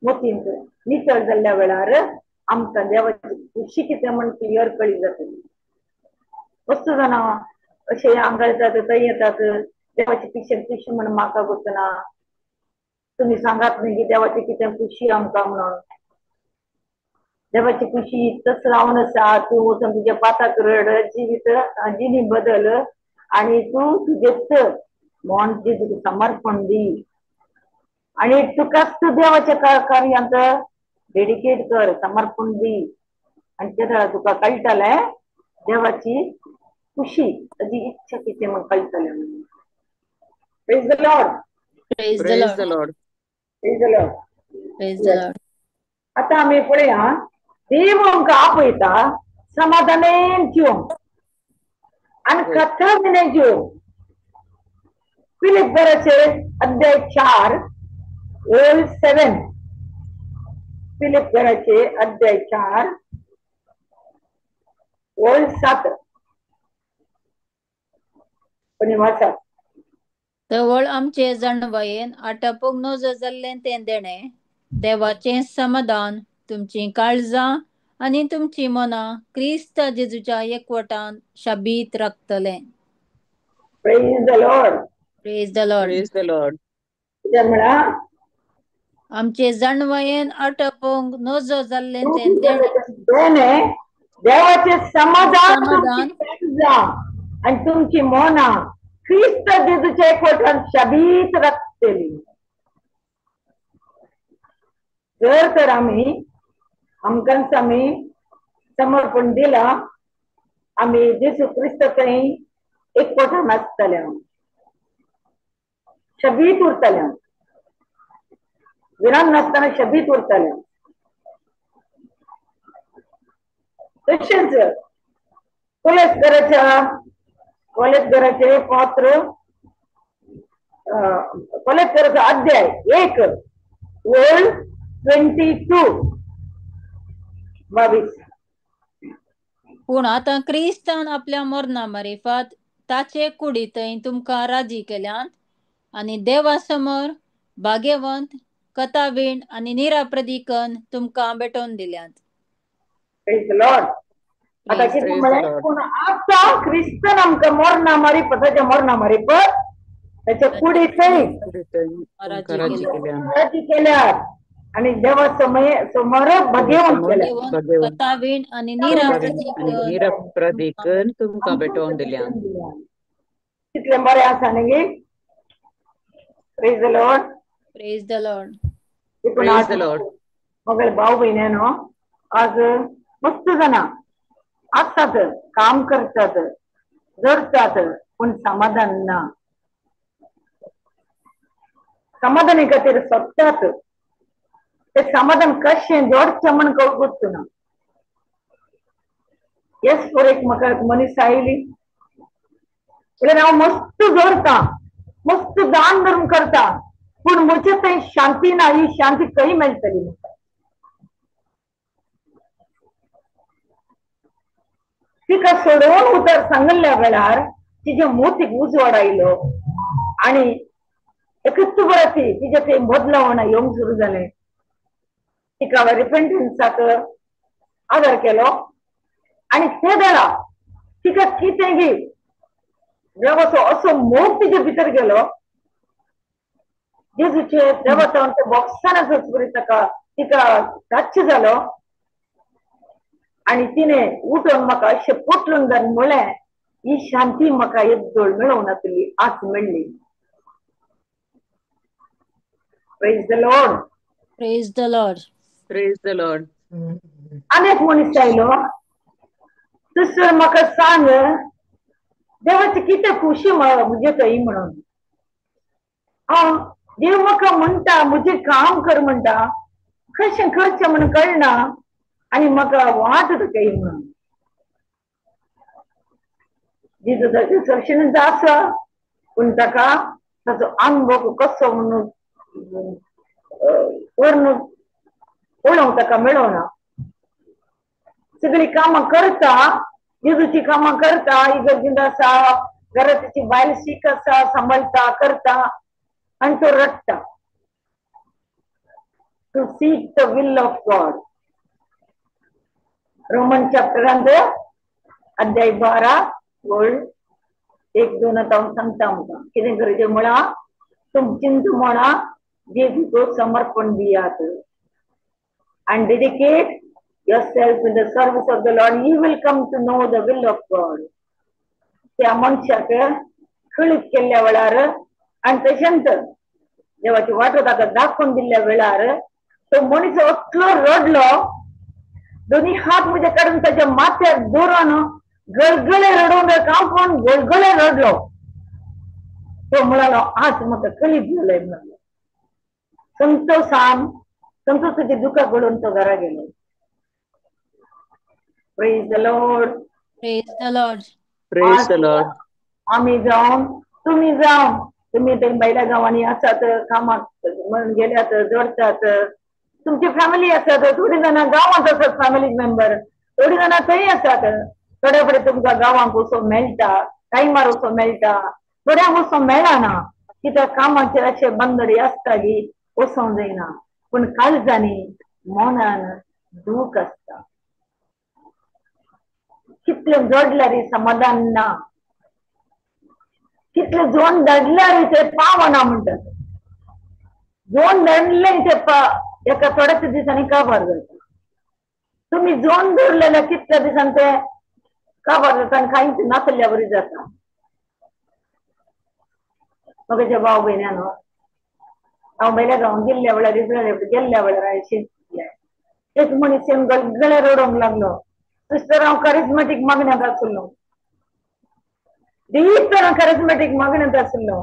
मतींत नितळ जाल्ल्या वेळार आमकां देवाची खुशी कितें म्हण क्लियर कळी जातली. वस्तू जाणा अशें हांगा येतात थंय येतात देवाची खुशी खुशी म्हण म्हाका वचना. तुमी सांगात न्ही की देवाची कितें खुशी आमकां म्हणून. देवाची खुशी तस रावन आसा. तूं वचून तुज्या पाताक रड, जिवीत जिणी बदल आनी तूं तुजेच मन तुका समर्पण दी आनी तुकाच तूं देवाच्या कार्यांत डेडिकेट कर, समर्पण दी आनी ते वेळार तुका कळटलें देवाची खुशी, ताजी इच्छा कितें म्हण कळटलें म्हणून. Praise the Lord. Praise the Praise Lord. the Lord. Praise the Lord. Praise the Lord. आता आमी पळया देव आमकां आपयता समाधानेन जिवंक आनी कथा विणें जिवंक. फिलिप घराचे अध्याय 4 ओळ 7. फिलिप घराचे अध्याय 4 ओळ 7 कोणी वाचा. तवळ आमचे जाणवायेन आटापूंक नजो जाल्लें तें देणें देवाचें समाधान तुमचीं काळजां आनी तुमचीं मनां क्रिस्त जेजूच्या एकवटान शाबीत राखतलें. Praise the Lord. Praise the Lord. Praise the Lord. कितें म्हणा आमचे जाणवायेन आटापूंक नजो जाल्लें तें देणें देणें देवाचें समाधान समाधान तुमची काळजां आनी तुमची मनां क्रिस्त जेजूच्या एकवटान शाबीत राखतली. जर तर आमी आमकांच आमी समर्पण दिलां आमी जेजू क्रिस्त थंय एकवटान आसतले, शबीत उरतले, विराम नासतना शबीत उरतले. तशेंच कोलेसघराचे पात्र कोलेसघराचा अध्याय 1 ओळ 22 22. पूण आतां क्रिस्तान आपल्या मरणा मारिफात ताचे कुडींतय तुमकां राजी केल्यात आनी देवा समोर भाग्यवंत कथावीण आनी निराप्रदीकन तुमकां भेटोवन दिल्यात. Praise the Lord. आता कितें म्हळें, पूण आतां क्रिस्तान आमकां मरणा मारिफात, ताच्या मरणा मारिफात ताच्या कुडींतय राजी केल्यात आणि देवा समोर भाग्यवंत केल्यात. कथावीण आनी निराप्रदीकन तुमकां भेटोवन दिल्यात. कितलें बरें आसा न्ही. Praise the Lord. Praise the Lord. Praise the Lord. मगळे भाऊ भयण्यानो, आज मस्त जाणां आसतात, काम करतात, जोडतात, पूण समाधान ना. समाधानी खातीर सोदतात, ते समाधान कशें जोडचें म्हण कळकूच ना. येस फॉर एक म्हाका मनीस आयली म्हणल्यार हांव मस्त जोडटा, मस्त दान धर्म करता, पूण म्हजे थंय शांती ना. ही शांती खंय मेळटली म्हाका? तिका सोडोवन उतर सांगिल्ल्या वेळार तिच्या मोतीक उजवाड आयलो आनी एकच बरं ती तिच्या ते बदलावण येवंक सुरू जालें. तिका रिपेंटन्साक आदार केलो आनी ते वेळा तिका कितें गी देवाचो असो मोग तिच्या भितर गेलो, जेजूचे देवाचो ते बॉक्सान ताका तिका टच जालो आनी तिणे उठून म्हाका अशें पोटलून घालून म्हळें, ही शांती म्हाका येदोळ मेळोवंक नासली, आज मेळ्ळी. Praise the Lord. Praise the Lord. Praise the Lord. आनी एक मनीस आयलो, सिस्टर म्हाका सांग देवाची कितें खुशी म्हजे थंय म्हणून. हांव देव म्हाका म्हणटा म्हजें काम कर म्हणटा, कशें करचें म्हण कळना आनी म्हाका वाट थंय म्हणून. जेजूचे दर्शन आसा, पूण ताका ताचो अनुभव कसो म्हणून वर्ण पळोवंक ताका मेळना. सगळीं कामां करता, जेजूची कामां करता, इगर्जींत आसा, घरात तिची बायल शीक आसा, सांबाळटा, करता, आनी तो रडटा. To seek the will of God. Roman चॅप्टरांत अध्याय 12 ओळ 1 2 आतां हांव सांगता आमकां कितें करचें म्हळां. तुमचें म्हणा जेजूक समर्पण दियात and dedicate yourself in the service of the Lord, you will come to know the will of God. त्या मनशाक कळीत केल्ल्या वेळार आनी तशेंच देवाची वाटो ताका दाखोवन दिल्ल्या वेळार तो मनीस असलो रडलो, दोन्ही हात म्हजे काडून ताच्या माथ्यार दवरून गळगळे रडोवन कांपून गळगळे रडलो. तो म्हणालो, आज म्हाका कळीत जालें म्हणालो. संतोषान संतोषाची दुकां गळून तो घरा गेलो. Praise the Lord. Praise the Lord. Praise the Lord. आमी जावन तुमी जावन तुमी ते बायल्या गांवांनी आसात, कामाक म्हणून गेल्यात, जोडटात, तुमची फॅमिली आसात, थोडी जाणां गांवांत आसात फॅमिली मेंबर, थोडी जाणां थंय आसात. थोड्या फुडें तुमकां गांवांक वचोंक मेळटा, टायमार वचोंक मेळटा, थोड्यांक वचोंक मेळना, कित्याक कामाचेर अशे बंदडी आसता की वचोंक जायना. पूण काळजांनी मनान दूख आसता. कितलें जोडल्यार समाधान ना, कितले जोन दडल्यार ते पावना म्हणटात. जोन दडले ते एका थोड्याच दिसांनी काबार जाता. तुमी जोन दवरलेल्या कितल्या दिसान ते काबार जाता आनी कांयच नासल्या बरी जाता. म्हज्या भाव भयण्यानो, हांव भायल्या गांवांत गेल्ल्या वेळार, इस्रायल गेल्ल्या वेळार एक मनीस येवन गळगळे रडोवंक लागलो, सिस्टर हांव करिज्मेटीक मागण्यांत आसलो, दीस हांव करिज्मेटीक मागण्यांत आसलो,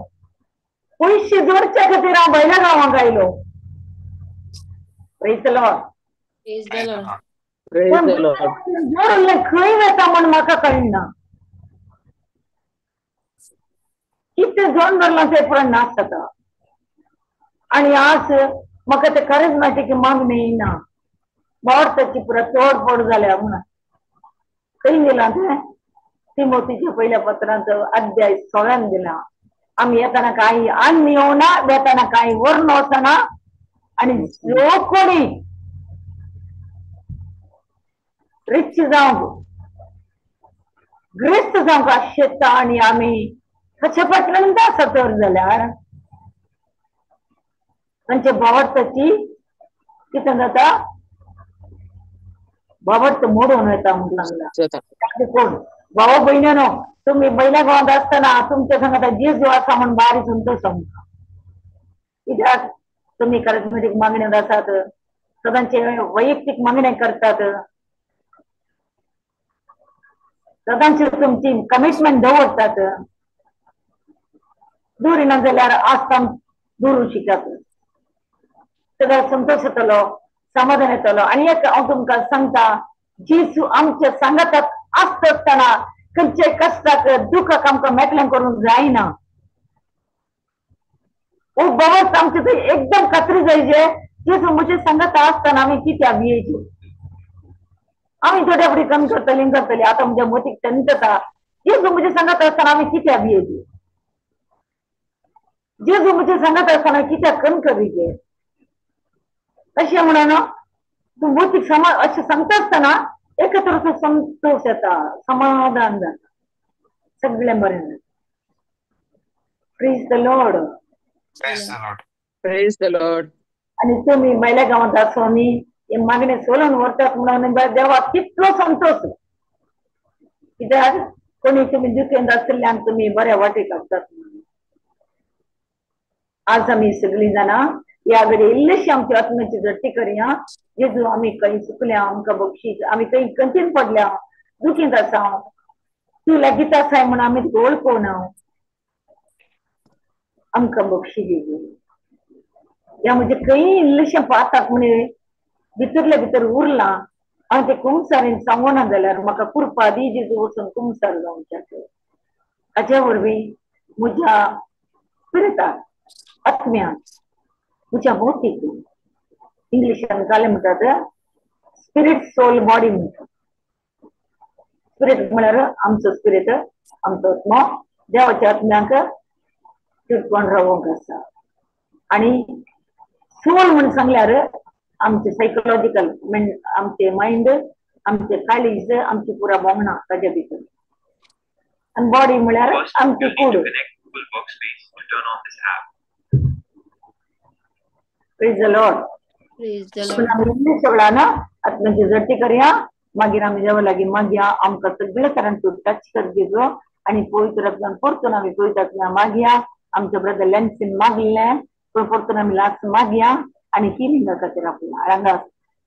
पयशे जोडच्या खातीर हांव भायल्या गांवांक आयलो. Praise the Lord. Praise the Lord. Praise the Lord. जोडलें खंय वेता म्हण म्हाका कळना. कितें जोड धरलां तें पुराय नाश जाता. आनी आज म्हाका तें खरेंच माहिती की मागणें येना. भावार्थाची पुरा तोडफोड जाल्या म्हणून खंय दिलां तें? तिमोतीच्या पयल्या पत्रांत अध्याय 16 दिला. आमी येताना कांय अन्न येवना, वेताना कांय व्हरून वचना, आनी जो कोणी रिच जावंक ग्रेस्त जावंक आशेता आनी आमी ताच्या फाटल्यान आसा तर जाल्यार तांच्या भावार्थाची कितें जाता? भावार्थ मोडून येता म्हणून सांगला. कोण भावा भयण्यानो, तुमी बयल्या गांवांत आसतना तुमच्या सांगता जेजू आसा म्हण बारी संतोश आमकां. कित्याक तुमी करिस्मेटीक मागण्यांत आसात, सदांचे वैयक्तीक मागण्या करतात, सदांची तुमची कमिटमेंट दवरतात. दवरिना जाल्यार आसतान दवरूं शिकात, सगळ्या संतोश येतलो, समाधान येतलो. आनी एक हांव तुमकां सांगता, जेजू आमच्या सांगाताक आसता आसतना खंयच्याय कश्टाक दुखाक आमकां मेकळें करूंक जायना. ओ बाबा आमचे थंय एकदम खात्री जाय जे जेजू म्हजे सांगाता आसतना आमी कित्याक भियेचे? आमी थोड्या फुडें कमी करतली करतली. आतां म्हज्या मतीक तेंच जाता, जेजू म्हजे सांगाता आसतना आमी कित्याक भियेचे? जेजू म्हजे सांगाता आसतना कित्याक कमी करीचे? अशें म्हणून तूं मतीक समा अशें सांगता आसतना एका तरेचो संतोश येता, समाधान जाता, सगळें बरें जाता. Praise the Lord. Praise the Lord. Praise the Lord. आनी तुमी भायल्या गांवांत आसो न्ही, हे मागणें सोलून व्हरतात म्हणून देवाक कितलो संतोश. कित्याक कोणी तुमी दुखेंत आशिल्ल्यान तुमी बऱ्या वाटेक आसतात म्हणून. आज आमी सगळीं जाणां ह्या घडये इल्लीशी आमची आत्म्याची झडटी करया. जेजू आमी खंय चुकल्या आमकां बक्षीस, आमी खंय कंतीन पडल्या, दुखींत आसा, तूं लागींच आसाय म्हूण आमी तुका वळखूना, आमकां बक्षीस जेजू. ह्या म्हजे खंय इल्लेशें पाताक म्हण भितरले भितर उरलां, हांव तें कुमसारीन सांगूना जाल्यार म्हाका कुरपा दी जेजू वचून कुमसार जावच्याक. हाचे वरवीं म्हज्या स्पिरिटाक, आत्म्याक, म्हज्या भौतीक, इंग्लिशान घालें म्हणटात स्पिरीट सोल बॉडी म्हणटात. स्पिरीट म्हळ्यार आमचो स्पिरीट, आमचो आत्मो देवाच्या आत्म्याक चिटकोन रावोंक आसा. आनी सोल म्हण सांगल्यार आमचे सायकोलॉजिकल आमचे मायंड, आमचे काळीज, आमची पुरा भोंगणां ताच्या भितर. आनी बॉडी म्हळ्यार आमची कूड. Praise the Lord. Praise the Lord. आमी सगळ्या ना आत्म्याची झडटी करया, मागीर आमी देवा लागीं मागया आमकां सगळे तरान तूं टच कर जेजू. आनी पवित्र आत्म्यान परतून आमी पवित्र आत्म्या मागया. आमच्या ब्रदर लॅन्सीन मागलें पूण परतून आमी लास्ट मागया आनी हिलिंगा खातीर आपल्या हांगा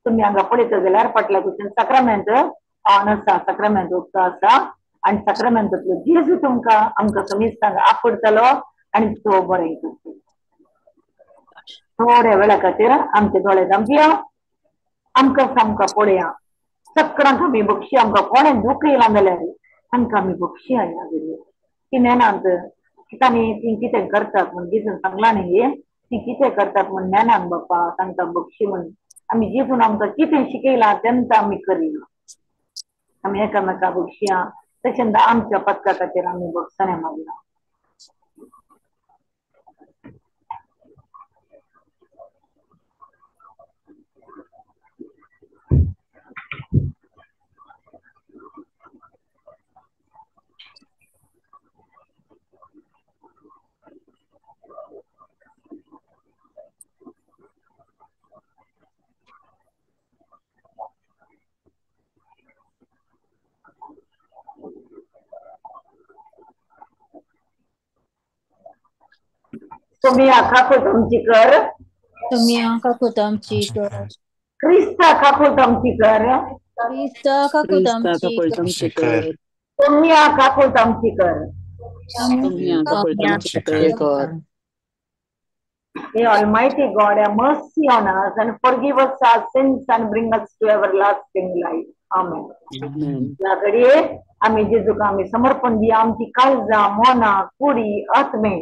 तुमी हांगा पळयता जाल्यार फाटल्या कुशीन साक्रामेंत ऑन आसा, साक्रामेंत उक्तो आसा. आनी साक्रामेंतांतलो जेजू तुमकां आमकां समेस्तांक आपडतलो आनी तो बरें करतलो. थोड्या वेळा खातीर आमचे दोळे धांपया, आमकां सामकां पळया, सगळ्यांक आमी बक्षी. आमकां कोणें दुख्ख येयलां जाल्यार तांकां आमी बक्षी ह्या घडये. ती ज्ञानांत तांणी ती कितें करतात म्हण जेजून सांगलां न्ही, ती कितें करतात म्हण ज्ञानान बापा तांकां बक्षी म्हण. आमी जेजून आमकां कितें शिकयलां तेंच आमी करिना, आमी एकामेका बक्षिया. तशेंच आमच्या पत्का खातीर आमी बक्षां मागया. तुम्ही काकूत आमची कर, तुम्ही काकूत आमची कर, क्रिस्ता काकूत आमची कर, क्रिस्ता काकूत आमची कर, तुम्ही काकूत आमची कर, तुम्ही काकूत आमची कर. May Almighty God have mercy on us and forgive us our sins and bring us to everlasting life. Amen. ह्या घडये आमी जेजूक आमी समर्पण दिया आमची काळजां, मनां, कुडी, आत्मे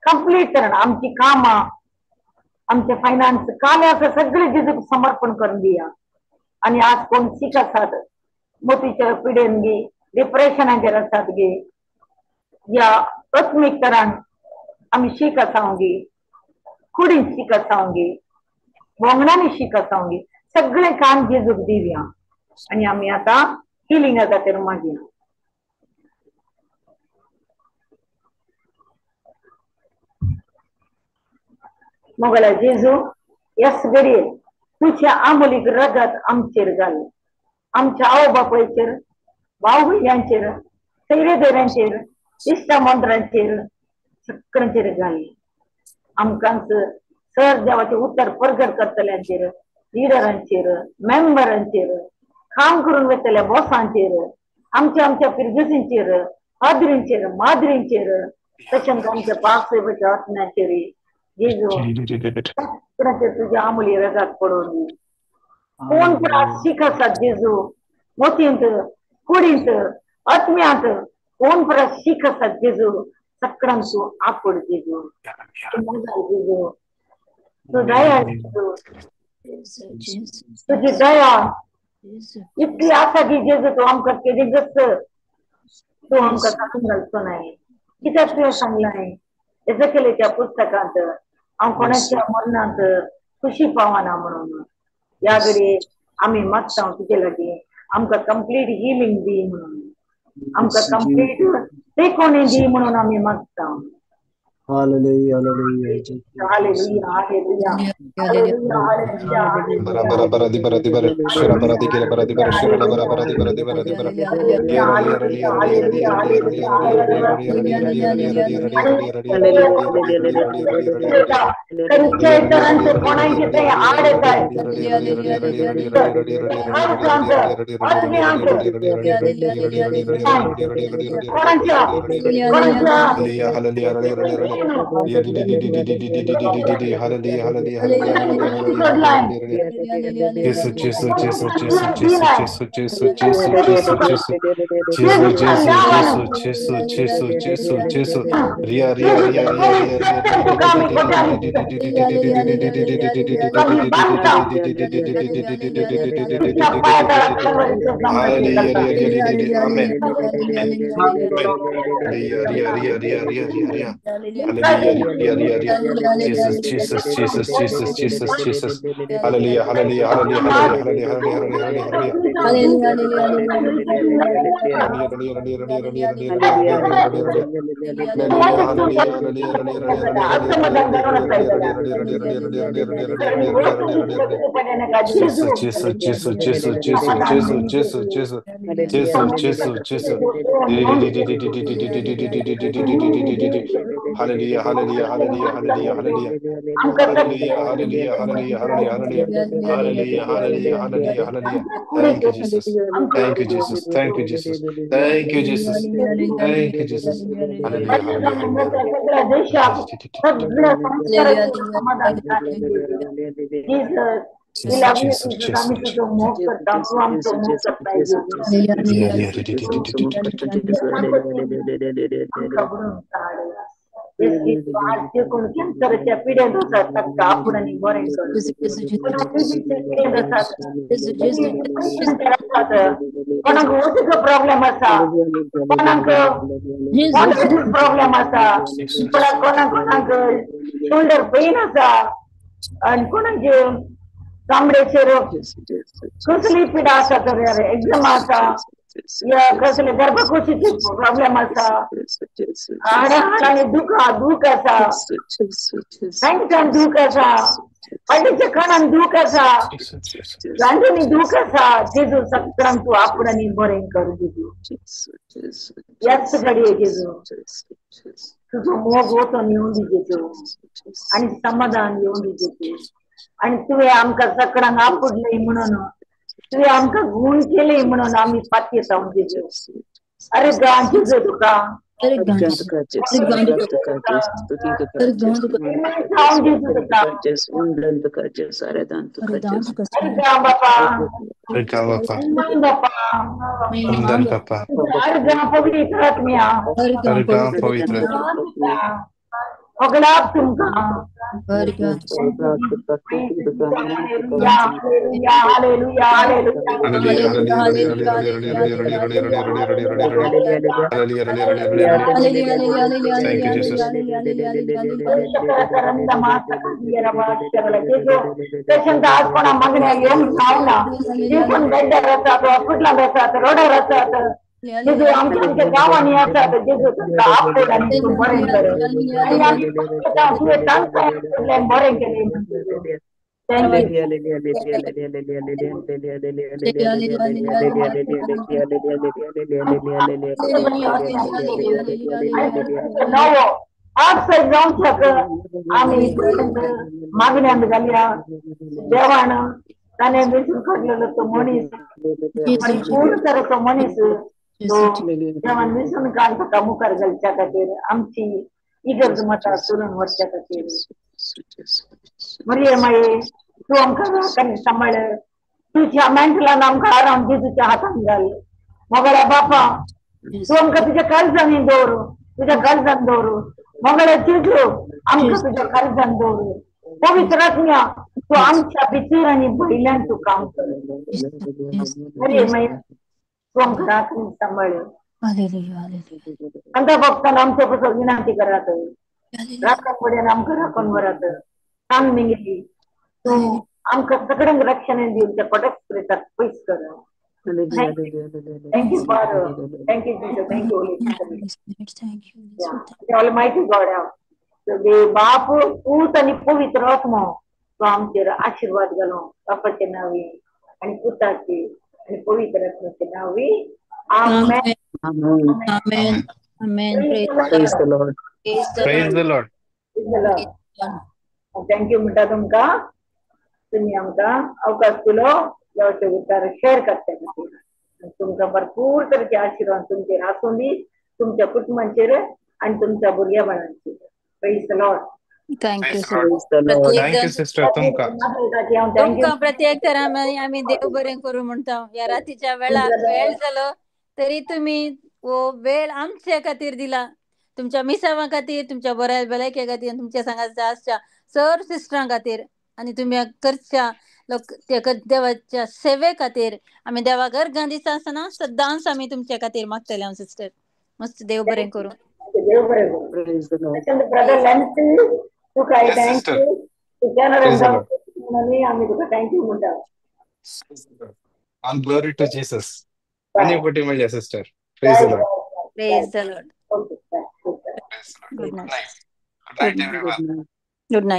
कंप्लीट करण आमची कामां, आमचे फायनान्स कामे आसा सगळे जेजूक समर्पण करून दिया. आनी आज कोण सीक आसात, मोतीच्या पिडेन गी, डिप्रेशनाचेर आसात गी, या आत्मीक तरान आमी शीक आसाव गी, कुडीन शीक आसाव गी, भोंगणांनी शीक आसाव गी, सगळे काम जेजूक दिवया. आनी आमी आतां हिलिंगा खातीर मागया. मोगला जेजू, यस घडये तुझ्या आमोलीक रगत आमचेर घाल, आमच्या आवय बापायचेर, भाव भयण्यांचेर, सैरेदेरांचेर, इश्टा मंत्रांचेर, सगळ्यांचेर घाल. आमकांच सर देवाचें उतर परगट करतल्यांचेर, लिडरांचेर, मेंबरांचेर, काम करून वतल्या बॉसांचेर, आमच्या आमच्या पिरगसींचेर, पाद्रींचेर, माद्रींचेर, तशेंच आमच्या पासच्या आत्म्याचेर जेजू सगळ्यांचेर तुज्या आमोली रगत पडून दी. कोण पण शीक आसात जेजू, मोतींत, कुडींत, आत्म्यांत कोण परत शीक आसात जेजू, सगळ्यांक तूं आपोड जेजू, तूं मोगाळ जेजू, तूं दयाळ जेजू, तुजी दया इतली आसा की जेजू तूं आमकां केदींकच तूं आमकां सांगून घालचो नाय. कित्याक तुवें सांगलां एजकेलेच्या पुस्तकांत, हांव कोणाच्या मरणांत खुशी पावना म्हणून. ह्या घडये आमी मागता तुजे लागीं आमकां कंप्लीट हिलिंग दी म्हणून, आमकां कंप्लीट तेकोणी दी म्हणून आमी मागता. Hallelujah, hallelujah, hallelujah, hallelujah, hallelujah, hallelujah. bara bara bara di bara di bara shira bara di kira bara di bara shira la bara bara di bara di bara di bara yera yera yera yera yera yera yera yera yera yera yera yera yera yera yera. खंयच्या कोणाचे ते आड येताय, कोणाच्या कोणाच्या Jesus, Jesus, Jesus, Jesus, Jesus, Jesus, Jesus, Jesus, Jesus, Jesus, Jesus, Jesus, Jesus, Jesus, Jesus, Ria, Ria, Ria, Ria, Ria, Ria, Amen. Ria, Ria, Ria, Ria, Ria, Ria, Hallelujah, Ria, Ria, Jesus, Jesus, Jesus, Jesus, Jesus, Jesus. Hallelujah, hallelujah, hallelujah, hallelujah, hallelujah, hallelujah, hallelujah. Jesus, Jesus, Jesus, Jesus, Jesus, Jesus, Jesus, Jesus, Jesus, Jesus, Jesus. Hallelujah, hallelujah, hallelujah, hallelujah, hallelujah. Hallelujah, hallelujah, hallelujah, hallelujah, hallelujah. Hallelujah, hallelujah, hallelujah, hallelujah. Thank you, Jesus. Thank you, Jesus. Thank you, Jesus. Thank you, Jesus. Thank you, Jesus. Hallelujah, hallelujah, hallelujah. Jesus, Jesus, Jesus, Jesus. Yeah, yeah. जे कोण कॅन्सराच्या पिड्यांत आसात तांकां आपूण आनी बरें कर. पिडेंत आसात, कोणाक ओटीचो प्रॉब्लेम आसा, कोणाक प्रॉब्लेम आसा, कोणाक कोणाक शोल्डर पेन आसा, आनी कोणाक चामडेचेर कसली पिडा आसा तर एक्झाम आसा, या कसले गर्भकोशीचे प्रॉब्लेम आसा, हाडा हाडांनी दूख आसा, तांकां दूख आसा, फाटीच्या कणान दूख आसा, गांठींनी दूख आसा. जेजू सगळ्यांक तूं आपूण आनी बरें कर जेजू. ह्याच घडये जेजू तुजो मोग वचोन येवन दी जेजू, आनी समाधान येवन दी जेजू. आनी तुवें आमकां सगळ्यांक आपुडलें म्हणून, तुवें आमकां गूण केलें म्हणून आमी पातयेता जेजू. अरे गा जेजू तुका Thank you, Jesus. जेजू आमच्या आमच्या गांवांनी आसात जेजू तांकां आपड आनी तूं बरें कर आनी आमी तुवें तांकां बरें केलें. Thank you. नवो आठ जावच्याक आमी मागण्यांत घालया देवान ताणें वेंचून काडलेलो तो मनीस आनी पूर्ण तरेचो मनीस तो देवान वेंचून काड ताका मुखार घालच्या खातीर आमची इगर्ज मतां चलून व्हरच्या खातीर. मरिये माये तूं आमकां राखण सांबाळ तुज्या मेंटलान आमकां आराम जेजूच्या हातान घाल. मोगळ्या बापा तूं आमकां तुज्या काळजांनी दवर तुज्या काळजान दवर. मोगळ्या जेजू आमकां तुज्या काळजान दवर. पवित्र आत्म्या तूं आमच्या भितर आनी भायल्यान तूं काम कर. मरिये माये तूं आमकां राखण सांबाळ. अंता भक्तान आमच्या पासून विनंती करात राखण फुडें आमकां राखून व्हरात. सांग मिंगेली तूं आमकां सगळ्यांक रक्षण दिवन त्या कोटक स्पिरिटाक पयस कर. Thank you Father, thank you Jesus, thank you Holy Spirit. Almighty God, बाप पूत आनी पवित्र आत्मो तो आमचेर आशिर्वाद घालो. बापाचे नांवी आनी पुताचे आनी पवित्र आत्म्याचे नांवी आमेन. आमेन. आमेन. Praise the Lord. Praise the Lord. Thank you म्हणटा तुमकां तुमी आमकां अवकाश दिलो देवाचे उतार शेअर करच्या खातीर. तुमकां भरपूर तरेचे आशिर्वाद तुमचेर आसूं दी, तुमच्या कुटुंबांचेर आनी तुमच्या भुरग्या बाळांचेर. Praise the Lord. Thank you thank you sister. तुमकां तुमकां प्रत्येक तरा आमी देव बरें करूं म्हणटा. ह्या रातीच्या वेळार वेळ जालो तरी तुमी हो वेळ आमचे खातीर दिला, तुमच्या मिसावां खातीर, तुमच्या बऱ्या भलायके खातीर, तुमच्या सांगाच्या आसच्या सर सिस्टरां खातीर आनी तुमी करच्या लोक देवाच्या सेवे खातीर आमी देवाक अर्गां दिता आसतना सदांच आमी तुमच्या खातीर मागतले. हांव सिस्टर मस्त देव बरें करूं. देव बरें करूं. ब्रदर लॅन्सी तुका thank you. तुज्या आमी तुका thank you म्हणटा. All glory to Jesus. आनी फुटी मेळया sister. Praise the Lord. Praise the Lord. Okay. Good night. Good night everyone. Good night.